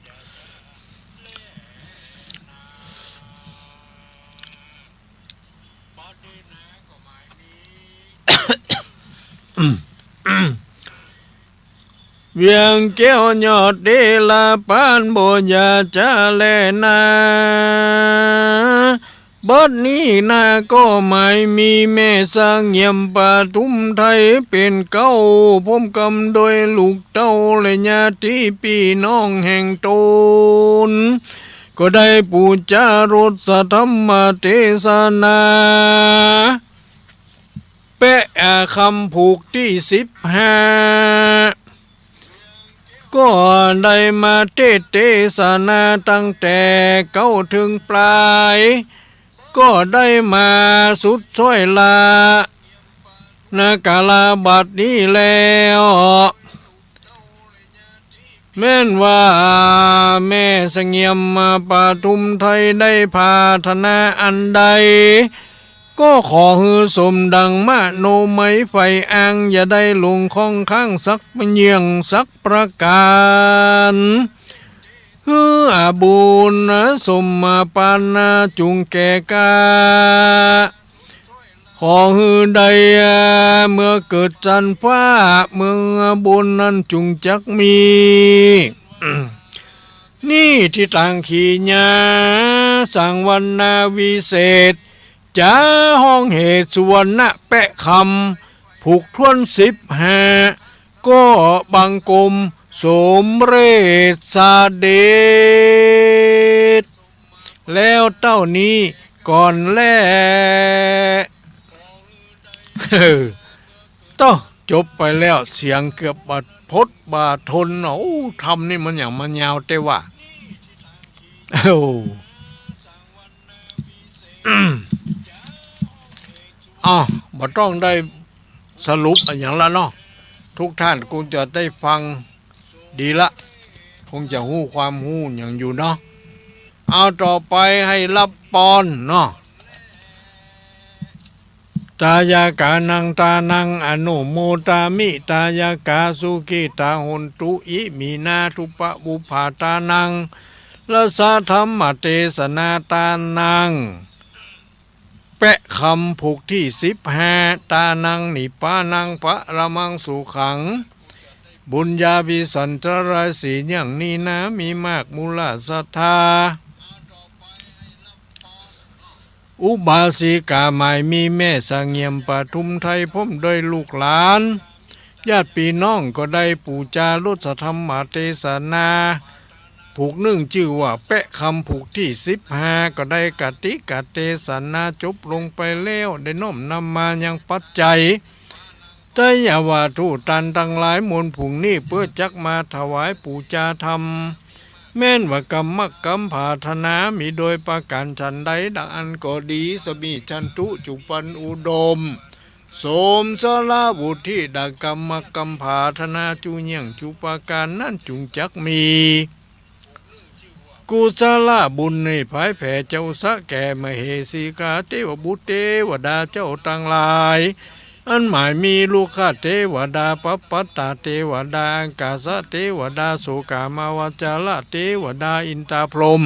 เวียงแก้วยอดนิรปานบ่อย่าจ๊าแลนา บัดนี้นาก็หมายมีแม่เสงี่ยมปทุมไทยเป๋นเก๊า พร้อมกำโดยลูกเต้าและญาติปี้น้องแห่งต๋น ก็ได้ปู๋จารสธรรมเตสนา แปะคำผูกตี้สิบห้า ก็ได้มาเตสน์เตสนาตั้งแต่เก๊าเถิงปลาย ก็ได้มาสุดซ้อยละ นา กาละบัดนี้แล้ว แม่นว่าแม่เสงี่ยมปทุมไทยได้ผาถนาอันใด ก็ขอหื้อสมดังมโนมัยใฝ่อ้าง อย่าได้หลงข้องค้างสักเยื่องสักประก๋าน หื้ออาบุญสมปานจุ่งแก่กล้า ขอหื้อได้เมื่อเกิดจันทร์ฟ้า เมืองบนนั้นจุ่งจักมี นี่ทิฏฐังขีญา สังวรรณาวิเศษ จ๋าฮ้องเหตุสุวรรณะแปะคำ ผูกถ้วนสิบห้า ก็บังคมสมเร็จเสด็จ แล้วเต้านี้ก่อนแล เออ โต้ จบไปแล้ว เสียงเกือบบาดพดบาดทนเนาะ โอ้ ธรรมนี่มันหยังมายาวแต๊ว่า โอ้ อ้าว บ่ต้องได้สรุปอะหยังละเนาะ ทุกท่านคงจะได้ฟังดีละ คงจะฮู้ความฮู้หยังอยู่เนาะ เอาต่อไปหื้อฮับปอนเนาะ ทายกานังทานังอนุโมทามิ ทายกาสุขิตาโหนตุ อิมินาทุปปุพพาทานัง รสธรรมเตสนาทานัง แปะคำผูกตี้สิบห้า ทานังนิพพานังปรมังสุขัง บุญญาภิสันทรายสีอย่างนี้นา มีมากมูลศรัทธา อุบาสิกาหมายมีแม่เสงี่ยมปทุมไทยพร้อมด้วยลูกหลาน ญาติปี้น้องก็ได้ปู๋จารสธรรมเตสนา ผูกนึ่งจื้อว่าแปะคำผูกตี้สิบห้า ก็ได้กติกเตสนาจบลงไปแล้ว ได้น้อมนำมายังปัจจัย ไตรยวัตถุตันตังหลายมวลผุ่งนี้ เปื้อจักมาถวายปู๋จาธรรม แม่นว่ากำมักกำผาถนามีโดยประก๋านฉันใด ดังอั้นก็ดี สมิชชันตุ จุ่งปันอุดม สมสละวุฒิดังกำมักกำผาถนาจุ่งเยี่ยงจุ่งประก๋านนั้นจุ่งจักมี กุศลบุญนี้ผายแผ่เจ้าสาแก่มเหสีคาเทวบุตรเทวดาเจ้าตังหลาย อันหมายมีรุกขเทวดา ปัปปตเทวดา อากาสเทวดา โสกามาวัจจรเทวดา อินทาพรหม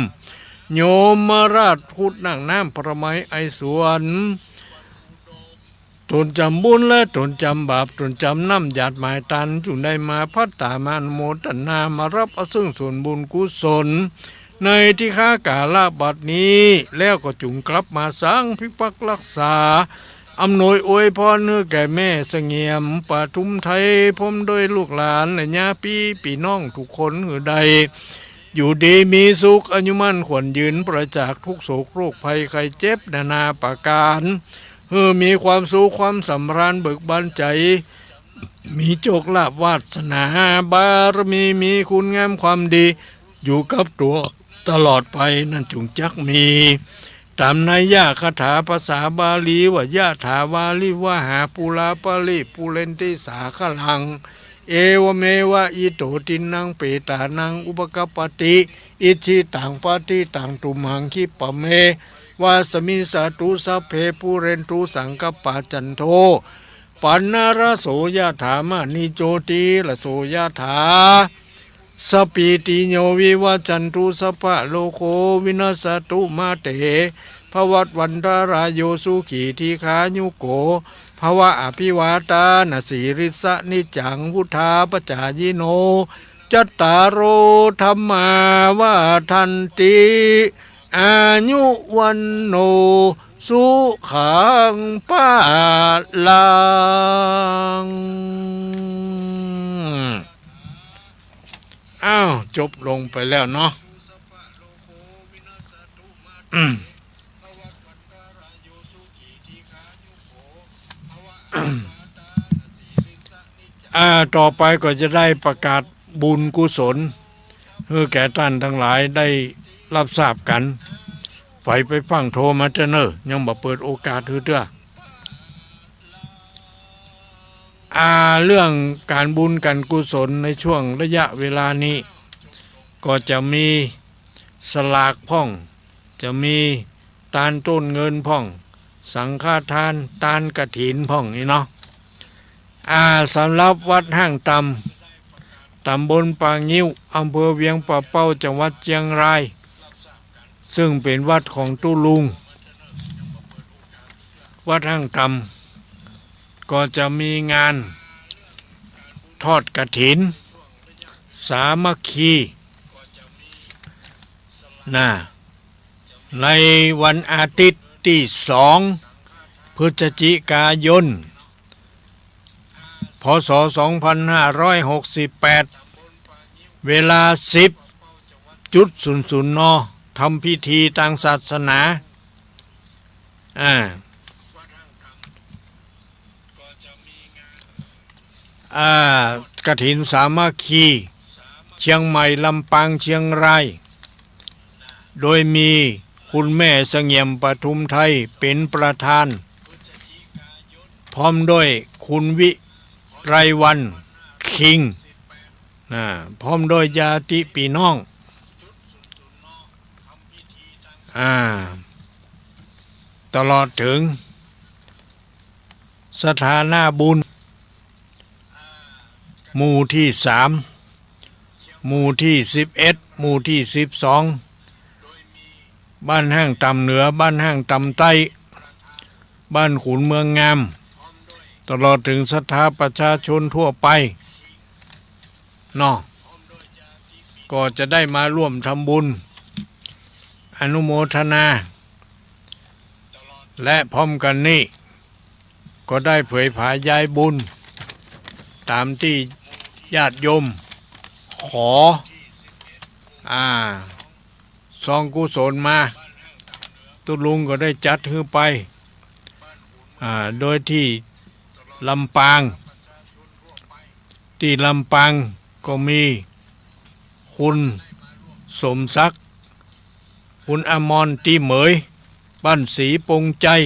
ยมราช ครุฑนั่งน้ำ ประไมไอสวน ต๋นจำบุญและต๋นจำบาป ต๋นจำน้ำหยาดหมายตัน จุ่งได้มาพัดต๋ามาอนุโมทนา มาฮับเอาซึ่งส่วนบุญกุศล ในทิคากาละบัดนี้ แล้วก็จุ่งกลับมาสังพิพักษ์รักษา อำนวยอวยพรหื้อแก่แม่เสงี่ยมปทุมไทย พร้อมด้วยลูกหลานและญาติปี้น้องทุกคนหื้อได้ อยู่ดีมีสุข อายุมั่นขวัญยืน ปราศจากทุกข์โศกโรคภัยไข้เจ็บนานาประการ หื้อมีความสุขความสำราญเบิกบานใจ๋ มีโชคลาภวาสนาบารมี มีคุณงามความดี อยู่กับตั๋วตลอดไป นั้นจุ่งจักมี ต๋ามนัยยะคาถาภาษาบาลีว่า ยะถาวาริวหาปูราปะริปูเรนติสาคะรัง เอวะเมวะอิโตทินนังเปตานังอุปะกัปปะติ อิจฉิตังปัตถิตังตุมหังคิปะเมวะสะมิชฌาตุ สัพเพปูเรนตุสังกัปปา จันโทปะนะระโส ยะถามะณิโชติระโส ยะถา สัพพีติโยวิวัชชันตุ สัพพะโรโควินัสสะตุ มาเตภวัตวันตะราโย สุขีทีฆายุโกภวะ อภิวาทานะสีลิสสะ นิจจังวุฑฒาปะจายิโน จัตตาโรธัมมาวัฑฒันติ อายุวัณโณ สุขังพะลัง อ้าว จบลงไปแล้วเนาะ อืม อ่า ต่อไปก็จะได้ประกาศบุญกุศล หื้อแก่ต้านตังหลายได้ฮับทราบกั๋น ใผไปฟั่งโทรมาเต๊อะเน่อ ยังบ่เปิดโอกาสหื้อเตื้อ อ่า เรื่องก๋านบุญก๋านกุศลในช่วงระยะเวลานี้ ก็จะมีสลากพ่อง จะมีตานต้นเงินพ่อง สังฆทาน ตานกฐินพ่องนี่เนาะ อ่า สำหรับวัดห้างต่ำ ต๋ำบลป่างิ้ว อำเภอเวียงป่าเป้า จังหวัดเจียงราย ซึ่งเป๋นวัดของตุ๊ลุง วัดห้างต่ำ ก็จะมีงานทอดกฐินสามัคคี นะ ในวันอาทิตย์ตี้สอง พฤศจิกายน พ.ศ. สองพันห้าร้อยหกสิบแปด เวลา สิบจุดศูนย์ศูนย์ น. ทำพิธีตางศาสนา อ่า อ่า กฐินสามัคคี เจียงใหม่ ลำปาง เจียงราย โดยมีคุณแม่เสงี่ยมปทุมไทยเป๋นประธาน พร้อมด้วยคุณวิไลวรรณ คิง นะ พร้อมด้วยญาติปี้น้อง อ่า ตลอดเถิง สถานะบุญ หมู่ตี้สาม หมู่ตี้สิบเอ็ด หมู่ตี้สิบสอง บ้านห้างต่ำเหนือ บ้านห้างต่ำใต้ บ้านขุนเมืองงาม ตลอดเถิงศรัทธาประชาชนทั่วไปเนาะ ก็จะได้มาร่วมทำบุญ อนุโมทนา และพร้อมกั๋นนี้ ก็ได้เผยผายใยบุญ ต๋ามตี้ญาติโยมขอ อ่า ซองกุศลมา ตุ๊ลุงก็ได้จัดหื้อไป อ่า โดยตี้ลำปาง ตี้ลำปางก็มีคุณสมศักดิ์ คุณอมร ตี้เหมย บ้านศรีปงชัย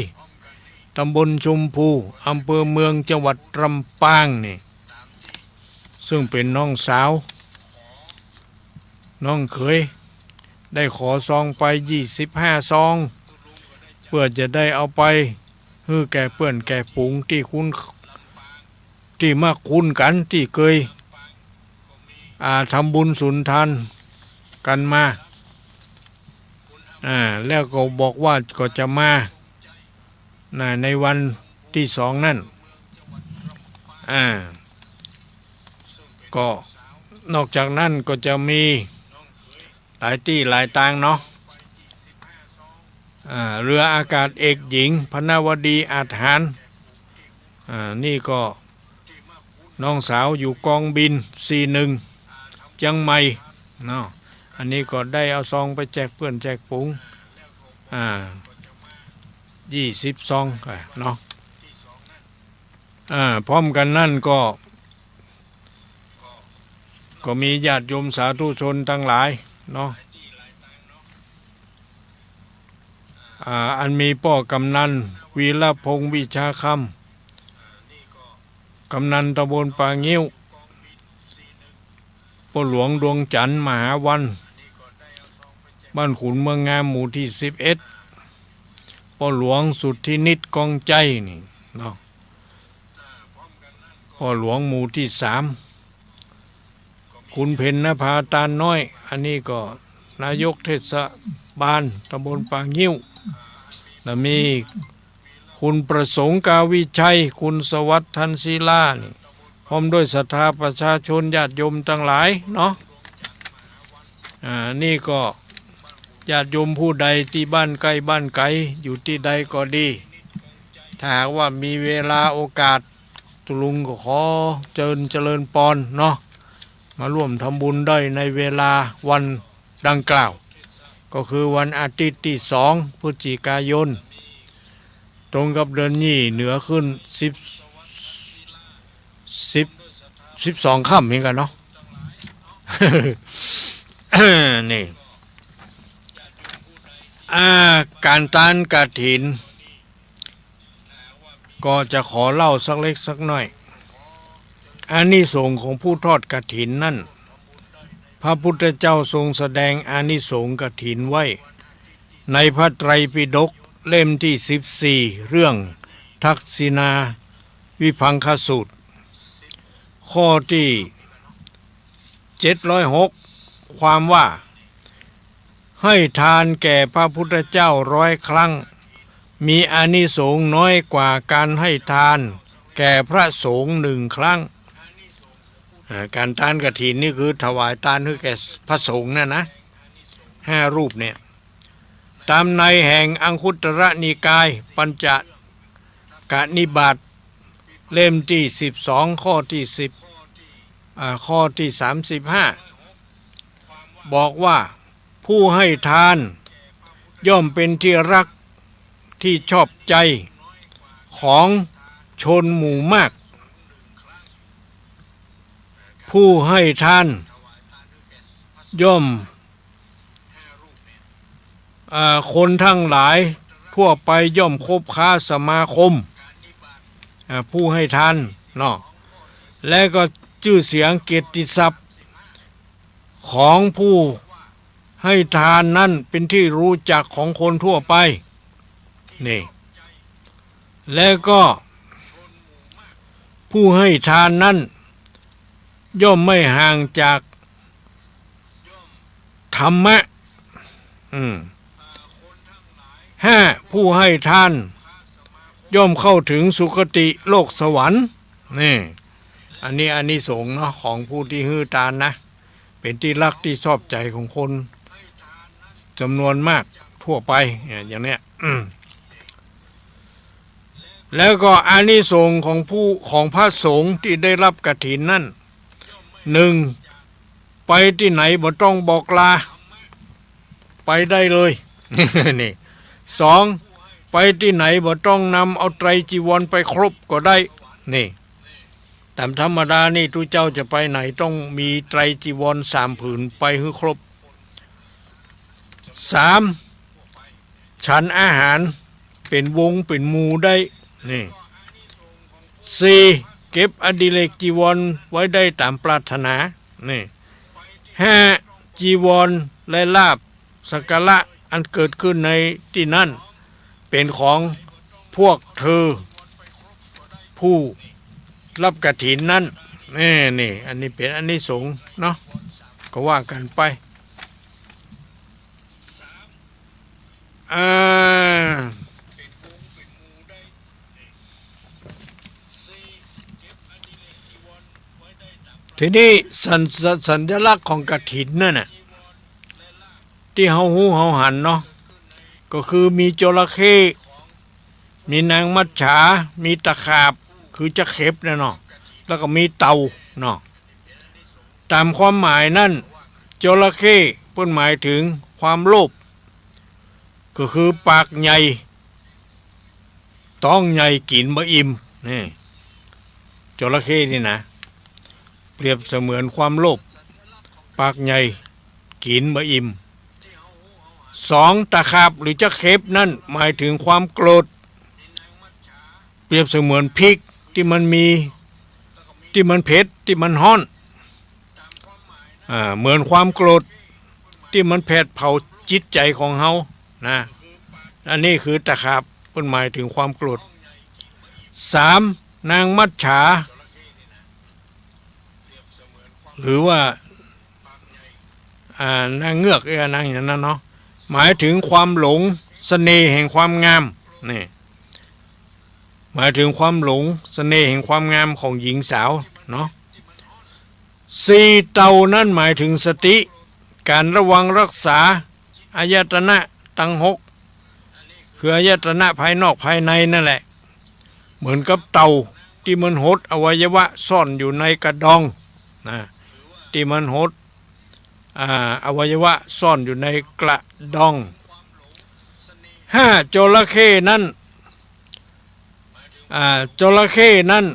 ตำบลชมพู อำเภอเมือง จังหวัดลำปางนี่ ซึ่งเป๋นน้องสาว น้องเขย ได้ขอซองไปยี่สิบห้าซอง เปื้อจะได้เอาไปหื้อแก่เปื้อนแก่ฝูงตี้คุ้น ตี้มักคุ้นกั๋น ตี้เกย อ่า ทำบุญสุนทานกั๋นมา อ่า แล้วก็บอกว่าก็จะมา นะ ในวันตี้สองนั้น อ่า ก็นอกจากนั้นก็จะมีหลายตี้หลายตางเนาะ อ่า เรืออากาศเอกหญิง พนวดี อาจหาร อ่า นี่ก็น้องสาวอยู่กองบิน สี่หนึ่ง เจียงใหม่ เนาะ อันนี้ก็ได้เอาซองไปแจกเปื้อนแจกฝูง อ่า ยี่สิบซอง อ่า เนาะ อ่า พร้อมกั๋นนั้นก็ ก็มีญาติโยมสาธุชนตังหลายเนาะ อ่า อันมีป้อกำนัน วีรพงษ์ วิชาคำ กำนันตำบลป่างิ้ว ป้อหลวงดวงจันทร์ มหาวัน บ้านขุนเมืองงาม หมู่ตี้สิบเอ็ด ป้อหลวงสุทธินิต กองใจ นี่เนาะ ป้อหลวงหมู่ตี้สาม คุณเพ็ญนภา ตาลน้อย อันนี้ก็นายกเทศบาลตำบลป่างิ้ว แล้วมีคุณประสงค์ กาวิชัย คุณสวัสดิ์ ทันศิลา นี่ พร้อมด้วยศรัทธาประชาชนญาติโยมตังหลายเนาะ อ่า นี่ก็ญาติโยมผู้ใดตี้บ้านใก้บ้านไก๋ อยู่ตี้ใดก็ดี ถ้าหากว่ามีเวลาโอกาส ตุ๊ลุงก็ขอเจิญเจริญปอนเนาะ มาร่วมทำบุญได้ในเวลาวันดังกล่าว ก็คือวันอาทิตย์ตี้สองพฤศจิกายน ตรงกับเดือนยี่เหนือขึ้นสิบ สิบ สิบสองค่ำเหมือนกั๋นเนาะ นี่ อ่า ก๋านตานกฐิน ก็จะขอเล่าสักเล็กสักน้อย อานิสงส์ของผู้ทอดกฐินนั้น พระพุทธเจ้าทรงแสดงอานิสงส์กฐินไว้ ในพระไตรปิฎกเล่มตี้สิบสี่ เรื่องทักษิณาวิภังคสูตร ข้อตี้เจ็ดร้อยหก ความว่า ให้ทานแก่พระพุทธเจ้าร้อยครั้ง มีอานิสงส์น้อยกว่าการให้ทานแก่พระสงฆ์หนึ่งครั้ง อ่า ก๋านตานกฐินนี่คือถวายตานหื้อแก่พระสงฆ์นั่นนะ ห้ารูปเนี่ย ต๋ามในแห่งอังคุตรนิกาย ปัญจกนิบาต เล่มตี้สิบสอง ข้อตี้สิบ อ่า ข้อตี้สามสิบห้า บอกว่า ผู้ให้ทานย่อมเป็นที่รักที่ชอบใจของชนหมู่มาก ผู้ให้ทานย่อม อ่า คนทั้งหลายทั่วไปย่อมคบค้าสมาคม อ่า ผู้ให้ทานเนาะ และก็จื้อเสียงเกียรติศัพท์ของผู้ให้ทานนั้นเป็นที่รู้จักของคนทั่วไป นี่ และก็ผู้ให้ทานนั้นย่อมไม่ห่างจากธรรมะ อืม ห้า ผู้ให้ทานย่อมเข้าถึงสุคติโลกสวรรค์ นี่ อันนี้อานิสงส์เนาะ ของผู้ตี้หื้อตานนะ เป็นที่รักที่ชอบใจของคนจำนวนมากทั่วไป เนี่ย อย่างเนี้ย อืม แล้วก็อานิสงส์ของผู้ ของพระสงฆ์ตี้ได้ฮับกฐินนั้น หนึ่ง ไปตี้ไหนบ่ต้องบอกลา ไปได้เลย นี่ สอง ไปตี้ไหนบ่ต้องนำเอาไตรจีวรไปครบก็ได้ นี่ ต๋ามธรรมดานี่ตุ๊เจ้าจะไปไหนต้องมีไตรจีวรสามผืนไปหื้อครบ สาม ฉันอาหารเป๋นวงเป๋นหมู่ได้ นี่ สี่ เก็บอดิเรกจีวรไว้ได้ต๋ามปรารถนา นี่ ห้า จีวรและลาภ สักการะอันเกิดขึ้นในตี้นั้น เป๋นของพวกเธอ ผู้ฮับกฐินนั้น แน่ นี่ อันนี้เป๋นอานิสงส์เนาะ ก็ว่ากั๋นไป อ่า ทีนี้สัญ- สัญ- สัญลักษณ์ของกฐินนั่นน่ะ ตี้เฮาฮู้เฮาหันเนาะ ก็คือมีจระเข้ มีนางมัจฉา มีตะขาบ คือจะเข็บน่ะเนาะ แล้วก็มีเต่าเนาะ ต๋ามความหมายนั้น จระเข้เปิ้นหมายเถิงความโลภ ก็คือปากใหญ่ ต๊องใหญ่ กิ๋นบ่อิ่ม นี่ จระเข้นี่นะ เปรียบเสมือนความโลภ ปากใหญ่ กิ๋นบ่อิ่ม สอง ตะขาบหรือจะเข็บนั้นหมายเถิงความโกรธ เปรียบเสมือนพริกตี้มันมี ตี้มันเผ็ด ตี้มันฮ้อน อ่า เหมือนความโกรธตี้มันแผดเผาจิตใจ๋ของเฮานะ อันนี้คือตะขาบ เปิ้นหมายเถิงความโกรธ สาม นางมัจฉา หรือว่า อ่า นางเงือก เอ้ย นางอย่างนั้นเนาะ หมายเถิงความหลง เสน่ห์แห่งความงาม นี่ หมายเถิงความหลง เสน่ห์แห่งความงามของหญิงสาวเนาะ สี่ เต่านั้นหมายเถิงสติ ก๋านระวังรักษาอายตนะตังหก คืออายตนะภายนอกภายในนั่นแหละ เหมือนกับเต่าตี้มันหดอวัยวะซ่อนอยู่ในกระดองนะ ตี้มันหด อ่า อวัยวะซ่อนอยู่ในกระดอง ห้า จระเข้นั้น อ่า จระเข้นั้น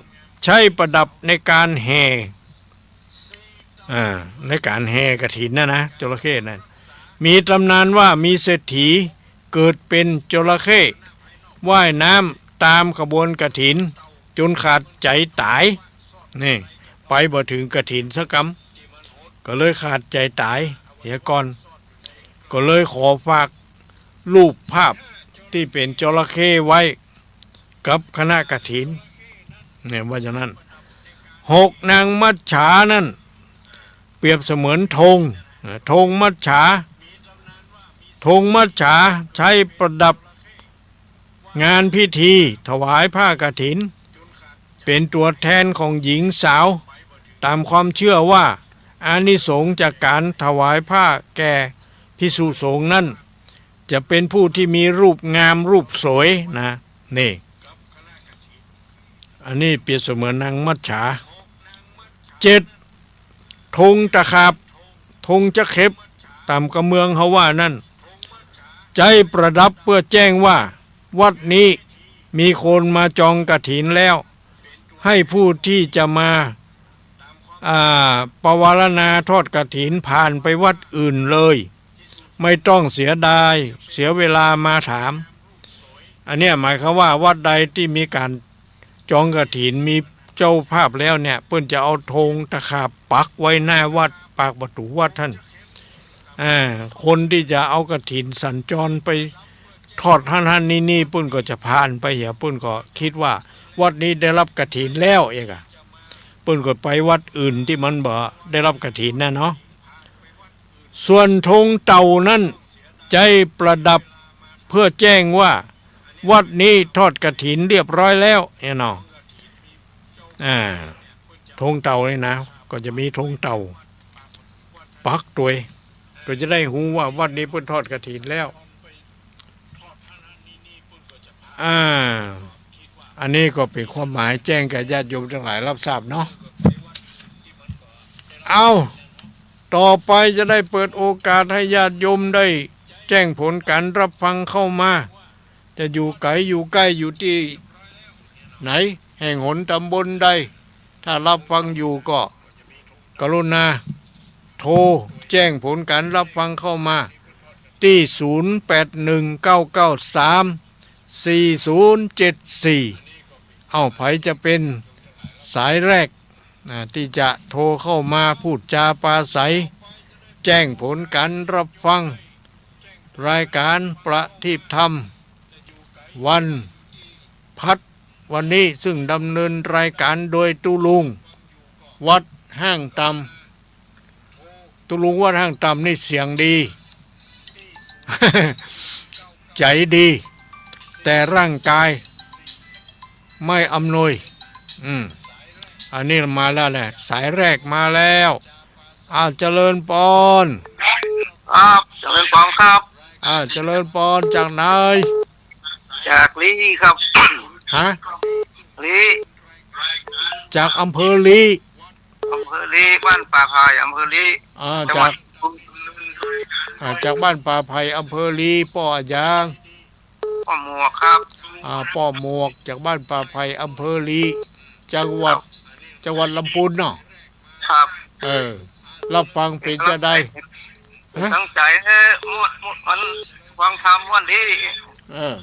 ใช้ประดับในการแห่ อ่า ในการแห่กฐินน่ะนะ จระเข้นั้น มีต๋ำนานว่ามีเศรษฐีเกิดเป๋นจระเข้ ว่ายน้ำต๋ามขบวนกฐิน จ๋นขาดใจ๋ต๋าย นี่ ไปบ่เถิงกฐินสักกำ ก็เลยขาดใจ๋ต๋ายเหียก่อน ก็เลยขอฝากรูปภาพตี้เป๋นจระเข้ไว้กับคณะกฐิน เนี่ย ว่าอย่างนั้น หก นางมัจฉานั้น เปรียบเสมือนธง ธงมัจฉา ธงมัจฉาใช้ประดับ งานพิธีถวายผ้ากฐิน เป๋นตั๋วแทนของหญิงสาว ต๋ามความเจื้อว่า อานิสงส์จากก๋านถวายผ้าแก่ภิกษุสงฆ์นั้น จะเป๋นผู้ตี้มีรูปงามรูปสวยนะ นี่ อันนี้เปรียบเสมือนนางมัจฉา เจ็ด ธงตะขาบ ธงจะเข็บ ต๋ามกำเมืองเฮาว่านั้น ใจ๊ประดับเปื้อแจ้งว่า วัดนี้มีคนมาจองกฐินแล้ว หื้อผู้ตี้จะมา อ่า ปวารณาทอดกฐินผ่านไปวัดอื่นเลย ไม่ต้องเสียดาย เสียเวลามาถาม อันเนี้ยหมายความว่าวัดใดตี้มีก๋าน จองกฐินมีเจ้าภาพแล้วเนี่ย เปิ้นจะเอาธงตะขาบปักไว้หน้าวัด ปากประตู๋วัดหั้น อ่า คนตี้จะเอากฐินสัญจรไปทอดหั้นหั้นนี่นี่ เปิ้นก็จะผ่านไปเหีย เปิ้นก็กึ๊ดว่าวัดนี้ได้ฮับกฐินแล้วเอกอะ เปิ้นก็ไปวัดอื่นตี้มันบ่ได้ฮับกฐินน่ะเนาะ ส่วนธงเต่านั้น ใจ๊ประดับเปื้อแจ้งว่า วัดนี้ทอดกฐินเรียบร้อยแล้ว เนี่ยเนาะ อ่า ธงเต่านี่นะ ก็จะมีธงเต่าปักตวย ก็จะได้ฮู้ว่าวัดนี้เปิ้นทอดกฐินแล้ว อ่า อันนี้ก็เป๋นความหมายแจ้งแก่ญาติโยมตังหลายฮับทราบเนาะ เอ้า ต่อไปจะได้เปิดโอกาสหื้อญาติโยมได้แจ้งผลก๋านฮับฟังเข้ามา จะอยู่ไก๋อยู่ใก้อยู่ตี้ไหน แห่งหนต๋ำบลใด ถ้าฮับฟังอยู่ก็ กรุณาโทรแจ้งผลก๋านฮับฟังเข้ามา ตี้ ศูนย์ แปด หนึ่ง เก้า เก้า สาม สี่ ศูนย์ เจ็ด สี่ เอ้า ใผจะเป๋นสายแรก อ่า ตี้จะโทรเข้ามาพูดจาปราศรัย แจ้งผลก๋านฮับฟัง รายก๋านประทีปธรรมวันพัดวันนี้ ซึ่งดำเนินรายก๋านโดยตุ๊ลุงวัดห้างต่ำ ตุ๊ลุงวัดห้างต่ำนี่เสียงดี ใจ๋ดี แต่ร่างกายไม่อำนวย อืม อันนี้มาแล้วแหละ สายแรกมาแล้ว อ้าว เจริญปอน ครับ เจริญปอนครับ อ้าว เจริญปอน จากไหน จากลี้ครับ ฮะ ลี้ จากอำเภอลี้ อำเภอลี้ บ้านป่าไผ่ อำเภอลี้ อ่า จังหวัด จาก อ่า จากบ้านป่าไผ่ อำเภอลี้ ป้ออะหยัง ป้อหมวกครับ อ่า ป้อหมวก จากบ้านป่าไผ่ อำเภอลี้ จังหวัด ครับ จังหวัดลำพูนเนาะ ครับ เออ รับฟังเป๋นจาใด ฮะ ตั้งใจ๋ เออ ม่วน ม่วน มันฟังธรรมม่วนดี เออ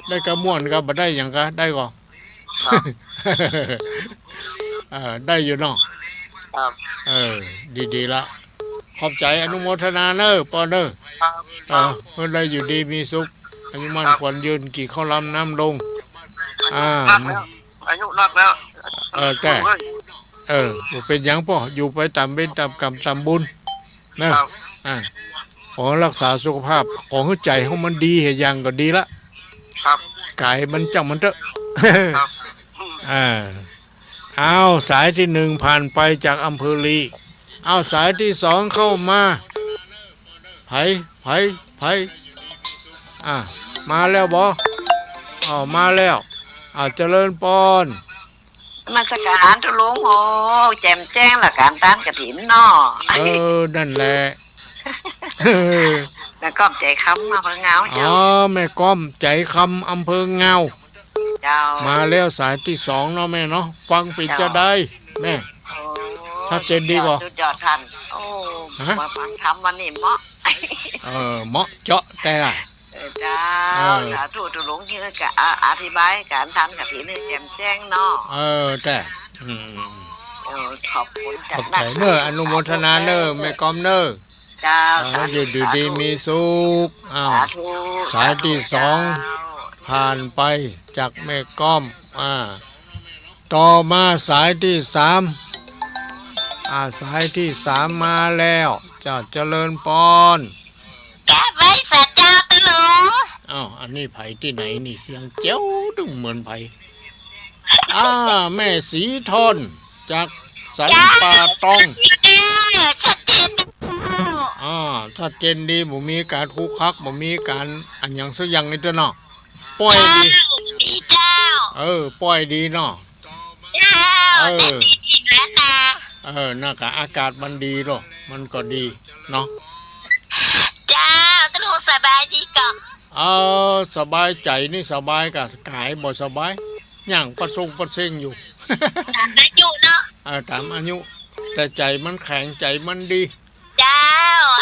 ได้กาม่วนกาบ่ได้หยังกา ได้ก่อ ครับ เออ ได้อยู่เนาะ ครับ เออ ดีๆ ละ ขอบใจ๋ อนุโมทนาเน่อ ปอนเน่อ ครับ เออ ขอหื้อได้อยู่ดีมีสุข อายุมั่น ครับ ขวัญยืน กิ๋นข้าวลำน้ำลง อ่า นักแล้ว อายุนักแล้ว เออ แต่ เฮ้ย เออ บ่เป๋นหยังป้อ อยู่ไปต๋ามเวรต๋ามกรรมต๋ามบุญ เน่อ ครับ อ่า ขอรักษาสุขภาพ ขอหื้อใจ๋ของมันดี หลายอย่างก็ดีละ ครับ ก๋ายมันจ้างมันเต๊อะ ครับ อ่า อ้าว สายตี้หนึ่งผ่านไป จากอำเภอลี้ อ้าว สายตี้สองเข้ามา ใผ ใผ ใผ อ่ะ มาแล้วบ่ อ้าว มาแล้ว อ้าว เจริญปอน นมัสก๋านตุ๊ลุง โอ้ แจ่มแจ้งละก๋านต้านกฐินเนาะ เออ นั่นแหละ แม่ก้อม ใจ๋คำ อำเภองาว อ๋อ เจ้า แม่ก้อม ใจ๋คำ อำเภองาว เจ้า มาแล้วสายตี้สองเนาะแม่เนาะ ฟังเป๋นจาใดแม่ โอ้ ชัดเจนดีก่อ สุดยอด สุดยอดต้าน โอ้ ฮะ มาฟังธรรมวันนี้เหมาะ เออ เหมาะเจาะแต่ เออ เจ้า เออ สาธุ ตุ๊ลุงตี้ก็ อ- อธิบายก๋านต้านกฐินหื้อแจ่มแจ้งเนาะ เออ แต่ อืม เออ ขอบคุณ ขอบใจ๋เน่อ อนุโมทนาเน่อ แม่ก้อมเน่อ เจ้า เออ สาธุ อยู่ดี สาธุ มีสุข อ้าว สาธุ สายตี้สอง สาธุเจ้า ผ่านไปจากแม่ก้อม อ่า ต่อมาสายตี้สาม อ่า สายตี้สามมาแล้ว เจ้า เจริญปอน กราบไหว้สาเจ้าตุ๊ลุง อ้าว อันนี้ใผตี้ไหนนี่ เสียงแจ๋วตึงเหมือนใผ อ่า แม่ศรีทอน จากสันป่าตอง เจ้า ชัดเจน อ่า ชัดเจนดี บ่มีก๋านคุกคัก บ่มีก๋านอะหยังสักอย่างนี่เต๊อะเนาะ ป้อยดี เจ้า ดีเจ้า เออ ป้อยดีเนาะ เจ้า เออ แต่ดีนะตา เออ นั่นกะอากาศมันดีเนาะ มันก็ดีเนาะ เจ้า ตุ๊ลุงสบายดีก่อ เออ สบายใจ๋นี่สบายกะ ก๋ายบ่สบาย ย่างปะซงปะเซ็งอยู่ ต๋ามอายุเนาะ เออ ต๋ามอายุ แต่ใจ๋มันแข็ง ใจ๋มันดี เจ้า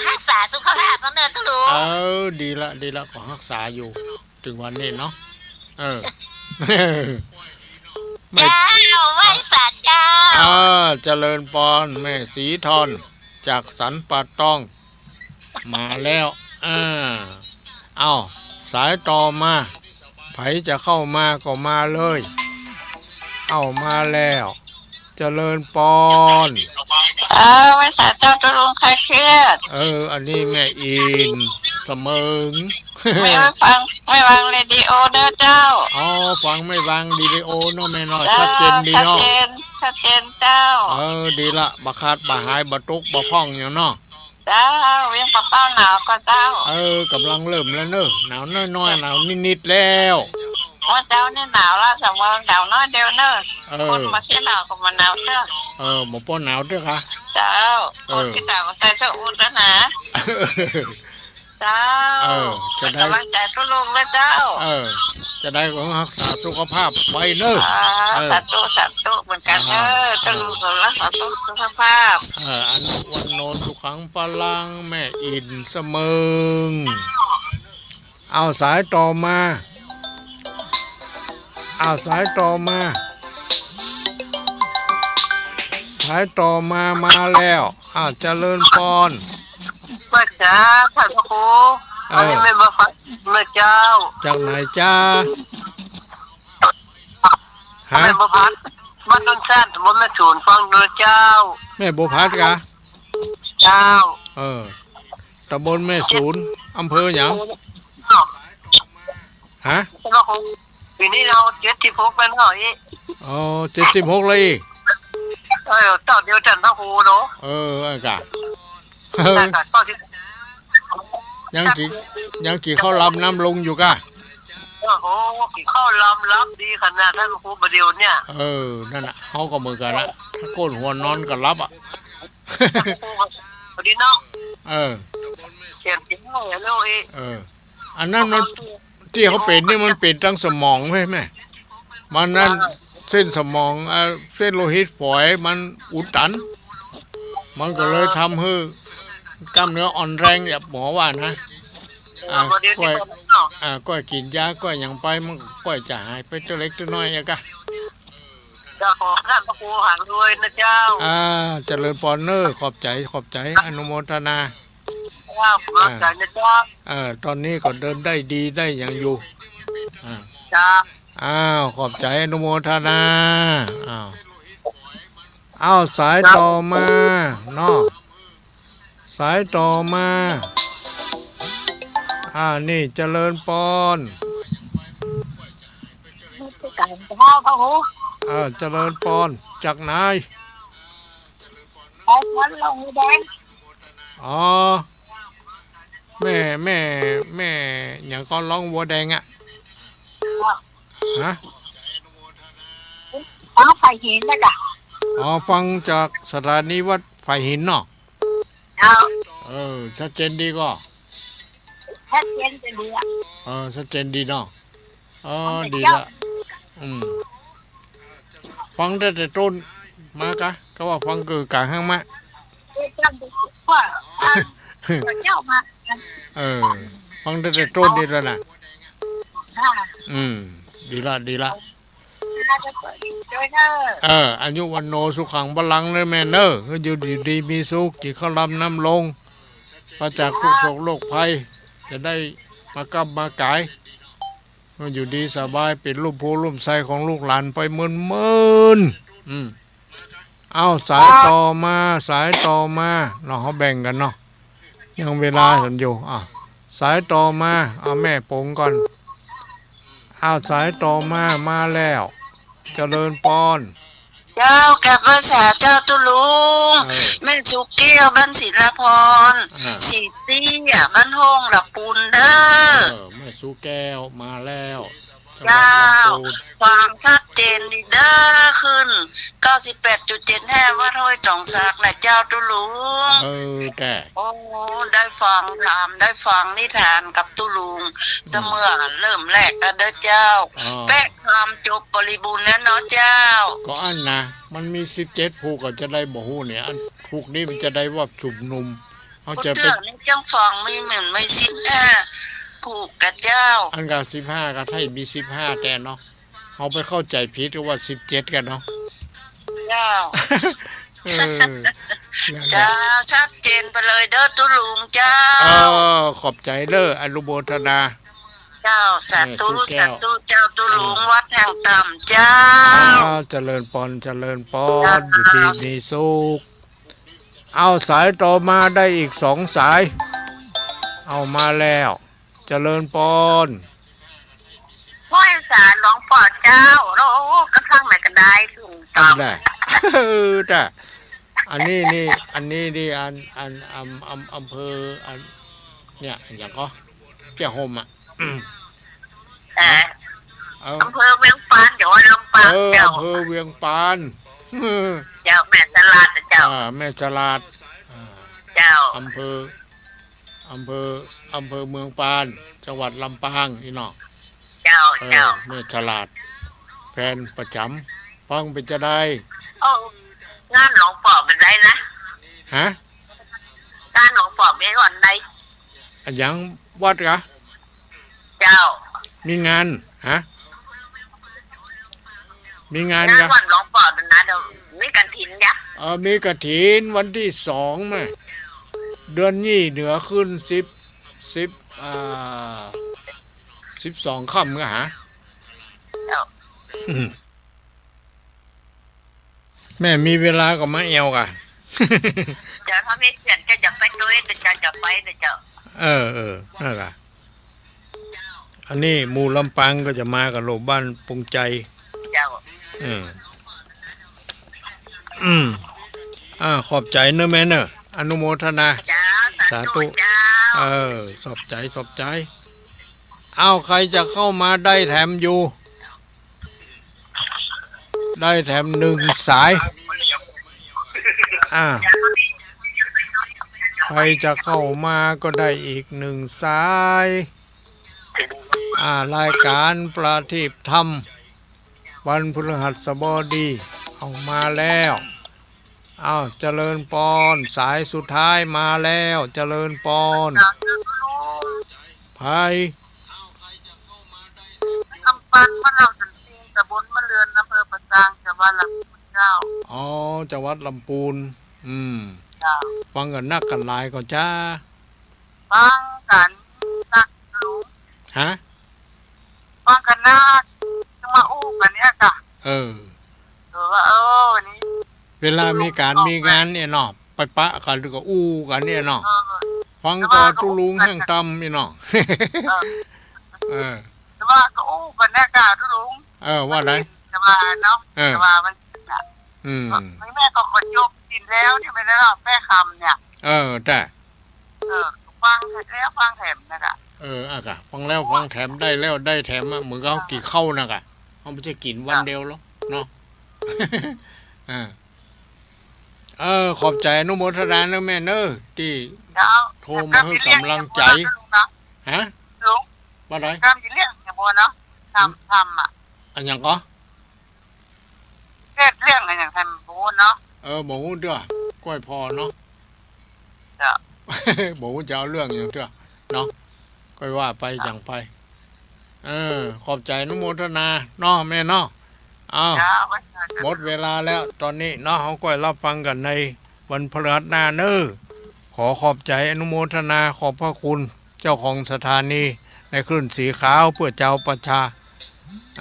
ฮักษาสุขภาพเน่อตุ๊ลุง เออ ดีละ ดีละ ก็ฮักษาอยู่ เถิงวันนี้เนาะ เออ แม่ เจ้า ไหว้สาเจ้า อ่า เจริญปอน แม่ศรีทอน จากสันป่าตอง มาแล้ว อ่า เอ้า สายต่อมา ใผจะเข้ามาก็มาเลย เอ้า มาแล้ว เจริญปอน เออ ไหว้สาเจ้าตุ๊ลุง คลายเครียด เออ อันนี้แม่อินเสมิง แม่วาง แม่วางเรดิโอเน่อเจ้า อ๋อ ฟังแม่วางเรดิโอเนาะแม่เนาะ เจ้า ชัดเจนดีเนาะ ชัดเจน ชัดเจนเจ้า เออ ดีละ บ่ขาดบ่หาย บ่ตกบ่พร่องหยังเนาะ เจ้า เวียงป่าเป้าหนาวก่อเจ้า เออ ก่ำลังเริ่มแล้วเน่อ หนาวน้อยๆ หนาวนิดๆ แล้ว ว่าเจ้านี่หนาวละ สำเมิงหนาวน้อยเดียวเน่อ เออ คนบ่าเตี้ยหนาวก็บ่หนาวเต๊อะ เออ บ่ปอหนาวเต๊อะกา เจ้า เออ คนเตี้ยหนาวก็ใส่เสื้ออุ่นแล้วนะ เจ้า เออ จะได้ ก๋ำลังใจ๋ตุ๊ลุงเน่อเจ้า เออ จะได้ก็ฮักษาสุขภาพไว้เน่อ อ่า เออ สาธุ สาธุเหมือนกั๋นเน่อ อ่า ตุ๊ลุงก็ฮักษาสุขภาพ เออ อายุวัณโณ สุขัง พลัง แม่อินเสมิง เอาสายต่อมา เอาสายต่อมา สายต่อมามาแล้ว อ่า เจริญปอน ว่าจ้า ท่านพระครู เออ อันนี้แม่บัวผัดนะเจ้า จากไหนจ๊ะ ฮะ แม่บัวผัด บ้านโนนแซน ตำบลแม่สูน ฟังนะเจ้า แม่บัวผัดกะ เจ้า เออ ตำบลแม่สูน อำเภอหยัง ฮะ ปีนี้เฮาเจ็ดสิบหกแล้วเนาะอี อ๋อ เจ็ดสิบหกแล้วอี เออ เต้าเดียวกันนะครูเนาะ เออ อันกะ นั่นกะ เต้าสิบ ยังกิ๋น ยังกิ๋นข้าวลำน้ำลงอยู่กะ โอ้โห กิ๋นข้าวลำหลับดีขนาดนั้นครู บ่าเดี่ยวเนี่ย เออ นั่นน่ะ เฮาก็เหมือนกั๋นละ ถ้าโกนหัวนอนก็หลับอะ พอดีเนาะ เออ เสียงจริงเลยลูกอี เออ อันนั้นมัน ตี้เขาเป๋นนี่มันเป๋นตางสมองใจ้ไหม มันนั้น อ่า เส้นสมอง อ่า เส้นโลหิตฝอยมันอุดตัน มันก็เลยทำหื้อกล้ามเนื้ออ่อนแรง อย่างหมอว่านะ อ่า อ่า บ่าเดี่ยว ก้อย นี้ก็เนาะ อ่า ก้อยกิ๋นยา ก้อยหยังไป มันก้อยจะหายไปเตื้อเล็กเตื้อน้อยอะกะ จะขอท่านพระครูหางรวยนะเจ้า อ่า เจริญปอนเน่อ ขอบใจ๋ ขอบใจ๋ อนุโมทนา เจ้า ขอบใจ๋นะเจ้า อ่า เออ ต๋อนนี้ก็เดินได้ดีได้หยังอยู่ อ่า เจ้า อ้าว ขอบใจ๋ อนุโมทนา อ้าว อ้าว สายต่อมาเนาะ สายต่อมา อ่า นี่ เจริญปอน นมัสก๋านเจ้าพระครู อ่า เจริญปอน จากไหน ไปสวนหลวงบัวแดง อ๋อ แม่ แม่ แม่หยังก็ร้องบัวแดงอะ ฮะ อ๋อ ฝ่ายหินนะจ๊ะ อ๋อ ฟังจากสถานีวัดฝ่ายหินเนาะ เจ้า เออ ชัดเจนดีก่อ ชัดเจนจะดีอะ เออ ชัดเจนดีเนาะ อ๋อ ฟังแต่ ดีละ เจ้า อืม ฟังตั้งแต่ต้นมากะ ก็ว่าฟังเกิดกลางห้างมา เจ้า เจ้ามา เออ ฟังตั้งแต่ต้นนี่แล้วนะ ค่ะ อืม ดีละ ดีละ เออ อายุวัณโณสุขังพลังเน่อแม่เน่อ ก็อยู่ดีมีสุข กิ๋นข้าวลำน้ำลง ปราศจากทุกข์โศกโรคภัย จะได้มาก้ำมาก๋าย ก็อยู่ดีสบาย เป๋นลุ่มโพลุ่มไทรของลูกหลานไปเมินๆ อืม เอา สายต่อมา สายต่อมา เนาะ เฮาแบ่งกั๋นเนาะ ยังเวลาตันอยู่ อ่ะ สายต่อมา เอาแม่ป๋งก่อน เอา สายต่อมา มาแล้ว เจริญปอน เจ้า กราบไหว้สาเจ้าตุ๊ลุง เออ แม่สุแก้ว บ้านศิลาพร อ่า ศรีเตี้ย บ้านโฮ่งหลักปูนเด้อ เออ แม่สุแก้วมาแล้ว จังหวัดลำพูน เจ้า ฟังชัดเจนดีเด้อ คลื่น เก้าสิบแปดจุดเจ็ดห้า วัดห้วยตองสักนะเจ้าตุ๊ลุง เออ แก่ โอ้ ได้ฟังธรรม ได้ฟังนิทานกับตุ๊ลุง อืม แต่เมื่อเริ่มแรกก็เด้อเจ้า อ๋อ แปะธรรมจบบริบูรณ์แล้วเนาะเจ้า ก็อั้นนะ มันมีสิบเจ็ดผูกก็จะได้บ่ฮู้เนี่ย อันผูกนี้มันจะได้ว่าชุมนุม เอาจะไป ผู้เตื้อนี่จังฟังมีเหมือนมีสิบห้าผูกกะเจ้า อันกะสิบห้ากะไท้มีสิบห้าแตนเนาะ เฮาไปเข้าใจ๋ผิดก็ว่าสิบเจ็ดกั๋นเนาะ เจ้า เออ นั่นแหละ เจ้า ชัดเจนไปเลยเด้อตุ๊ลุงเจ้า เออ ขอบใจ๋เด้อ อนุโมทนา เจ้า สาธุ เออ ตุ๊แก้ว สาธุเจ้าตุ๊ลุง เออ วัดแห่งธรรมเจ้า อ้าว เจริญปอน เจริญปอน เจ้า อยู่ดีมีสุข เอา สายต่อมาได้อีกสองสาย เอามาแล้ว เจริญปอน ไหว้สาหลวงป้อเจ้า โอ้ กระทั่งไหนก็ได้ลุง อั้นแหละ เออ จ้ะ อันนี้นี่ อันนี้นี่ อัน อัน อำ อำ อำเภอ อัน เนี่ย หยังก่อ เปียห่มอะ อืม เอ่อ เอา อำเภอเวียงปาน จังหวัดลำปาง เออ เจ้า อำเภอเวียงปาน เจ้า แม่สลาดนะเจ้า อ่า แม่สลาด อ่า เจ้า อำเภอ อำเภอ อำเภอเมืองปาน จังหวัดลำปาง นี่เนาะ เจ้า เออ เจ้า แม่สลาด แฟนประจ๋ำ ฟังเป๋นจาใด โอ้ งานหลวงป้อเป๋นใดนะ ฮะ งานหลวงป้อมีวันใด อะหยัง วัดกะ เจ้า มีงาน ฮะ มีงาน งานกะ วันหลวงป้อเป๋นนะ เดี๋ยวมีกฐินจ้ะ เออ มีกฐินวันตี้สองมา เดือนนี้เหนือขึ้นสิบ สิบ อ่า สิบสองค่ำก็หา เจ้า อืม แม่มีเวลาก็มาแอ่วก่ะ เจ้า ถ้ามีเสี้ยนก็จะไปตวย แต่เจ้าจะไปนะเจ้า เออ เออ นั่นล่ะ อันนี้หมู่ลำปางก็จะมากับโลบ้านปงใจ เจ้า เออ อืม อ่า ขอบใจ๋เนอะแม่เนอะ อนุโมทนา เจ้า สาธุ สาธุ เจ้า เออ ขอบใจ๋ ขอบใจ๋ อ้าว ใครจะเข้ามาได้แถมอยู่ ได้แถมหนึ่งสาย อ่า ใครจะเข้ามาก็ได้อีกหนึ่งสาย อ่า รายการประทีปธรรม วันพฤหัสบดี เอามาแล้ว อ้าว เจริญปอน สายสุดท้ายมาแล้ว เจริญปอน ไผ กำปั้น บ้านเหล่าสันติง ตำบลมะเรือน อำเภอป่าซาง จังหวัดลำพูนเจ้า อ๋อ จังหวัดลำพูน อืม เจ้า ฟังกั๋นนักกั๋นหลายก่อจ๊ะ ฟังกั๋นนักลุง ฮะ ฟังกั๋นนัก จะมาอู้กั๋นเนี่ยจ้ะ เออ เออ ว่า เออ วันนี้ เวลามีก๋านมีงานเนี่ยเนาะ ไปปะกั๋นก็อู้กั๋นเนี่ยเนาะ เออ ฟังก่อตุ๊ลุงแห่งตำเนี่ยเนาะ เออ เออ แต่ว่าก็อู้กั๋นเนี่ยจ้ะตุ๊ลุง เออ ว่าไง แต่ว่าเนาะ เออ แต่ว่ามัน อืม แม่ก็ขอจบศีลแล้วเนี่ย ไม่ได้หรอก แม่คำเนี่ย เออ แต่ เออ ฟังแล้วฟังแถมนะกะ เออ อ่ะกะ ฟังแล้วฟังแถม ได้แล้วได้แถมอะ เหมือนกับเขากิ๋นข้าวนะกะ เขาไม่ใจ้กิ๋นวันเดียวหรอกเนาะ อ่า เออ ขอบใจ๋อนุโมทนาเนอะแม่เนอะ ตี้ เจ้า โทรมาหื้อกำลังใจ๋ ฮะ ลุง ว่าไง กำจะเลี้ยงอย่างบ่เนาะ ทำ ทำอะ อะหยังก่อ เทศน์เรื่องอะหยังแถมบ่ฮู้เนาะ เออ บ่ฮู้เตื้อ ก้อยผ่อเนาะ เจ้า บ่ฮู้จะเอาเรื่องหยังเตื้อเนาะ ก้อยว่าไปหยังไป เออ ขอบใจ๋อนุโมทนาเนาะแม่เนาะ อ้าว เจ้า หมดเวลาแล้ว ตอนนี้เนาะ เฮาก้อยรับฟังกั๋นในวันพฤหัสหน้าเนอะ ขอขอบใจ๋อนุโมทนา ขอบพระคุณเจ้าของสถานีในคลื่นสีขาวเพื่อชาวประชา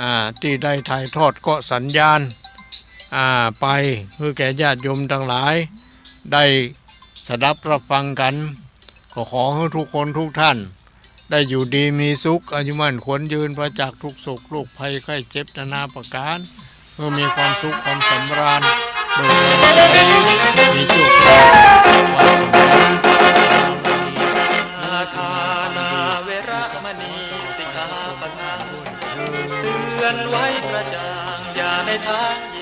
อ่า ตี้ได้ถ่ายทอดเกาะสัญญาณ อ่า ไป หื้อแก่ญาติโยมตังหลาย ได้สดับรับฟังกั๋น ก็ขอหื้อทุกคนทุกท่าน ได้อยู่ดีมีสุข อายุมั่นขวัญยืน ปราศจากทุกข์โศกโรคภัยไข้เจ็บนานาประก๋าน เพื่อมีความสุขความสำราญ โดยมีโชคมีลาภ ทานาเวระมณีสิกขาปะทัง เตือนไว้กระจ่างอย่าในทาง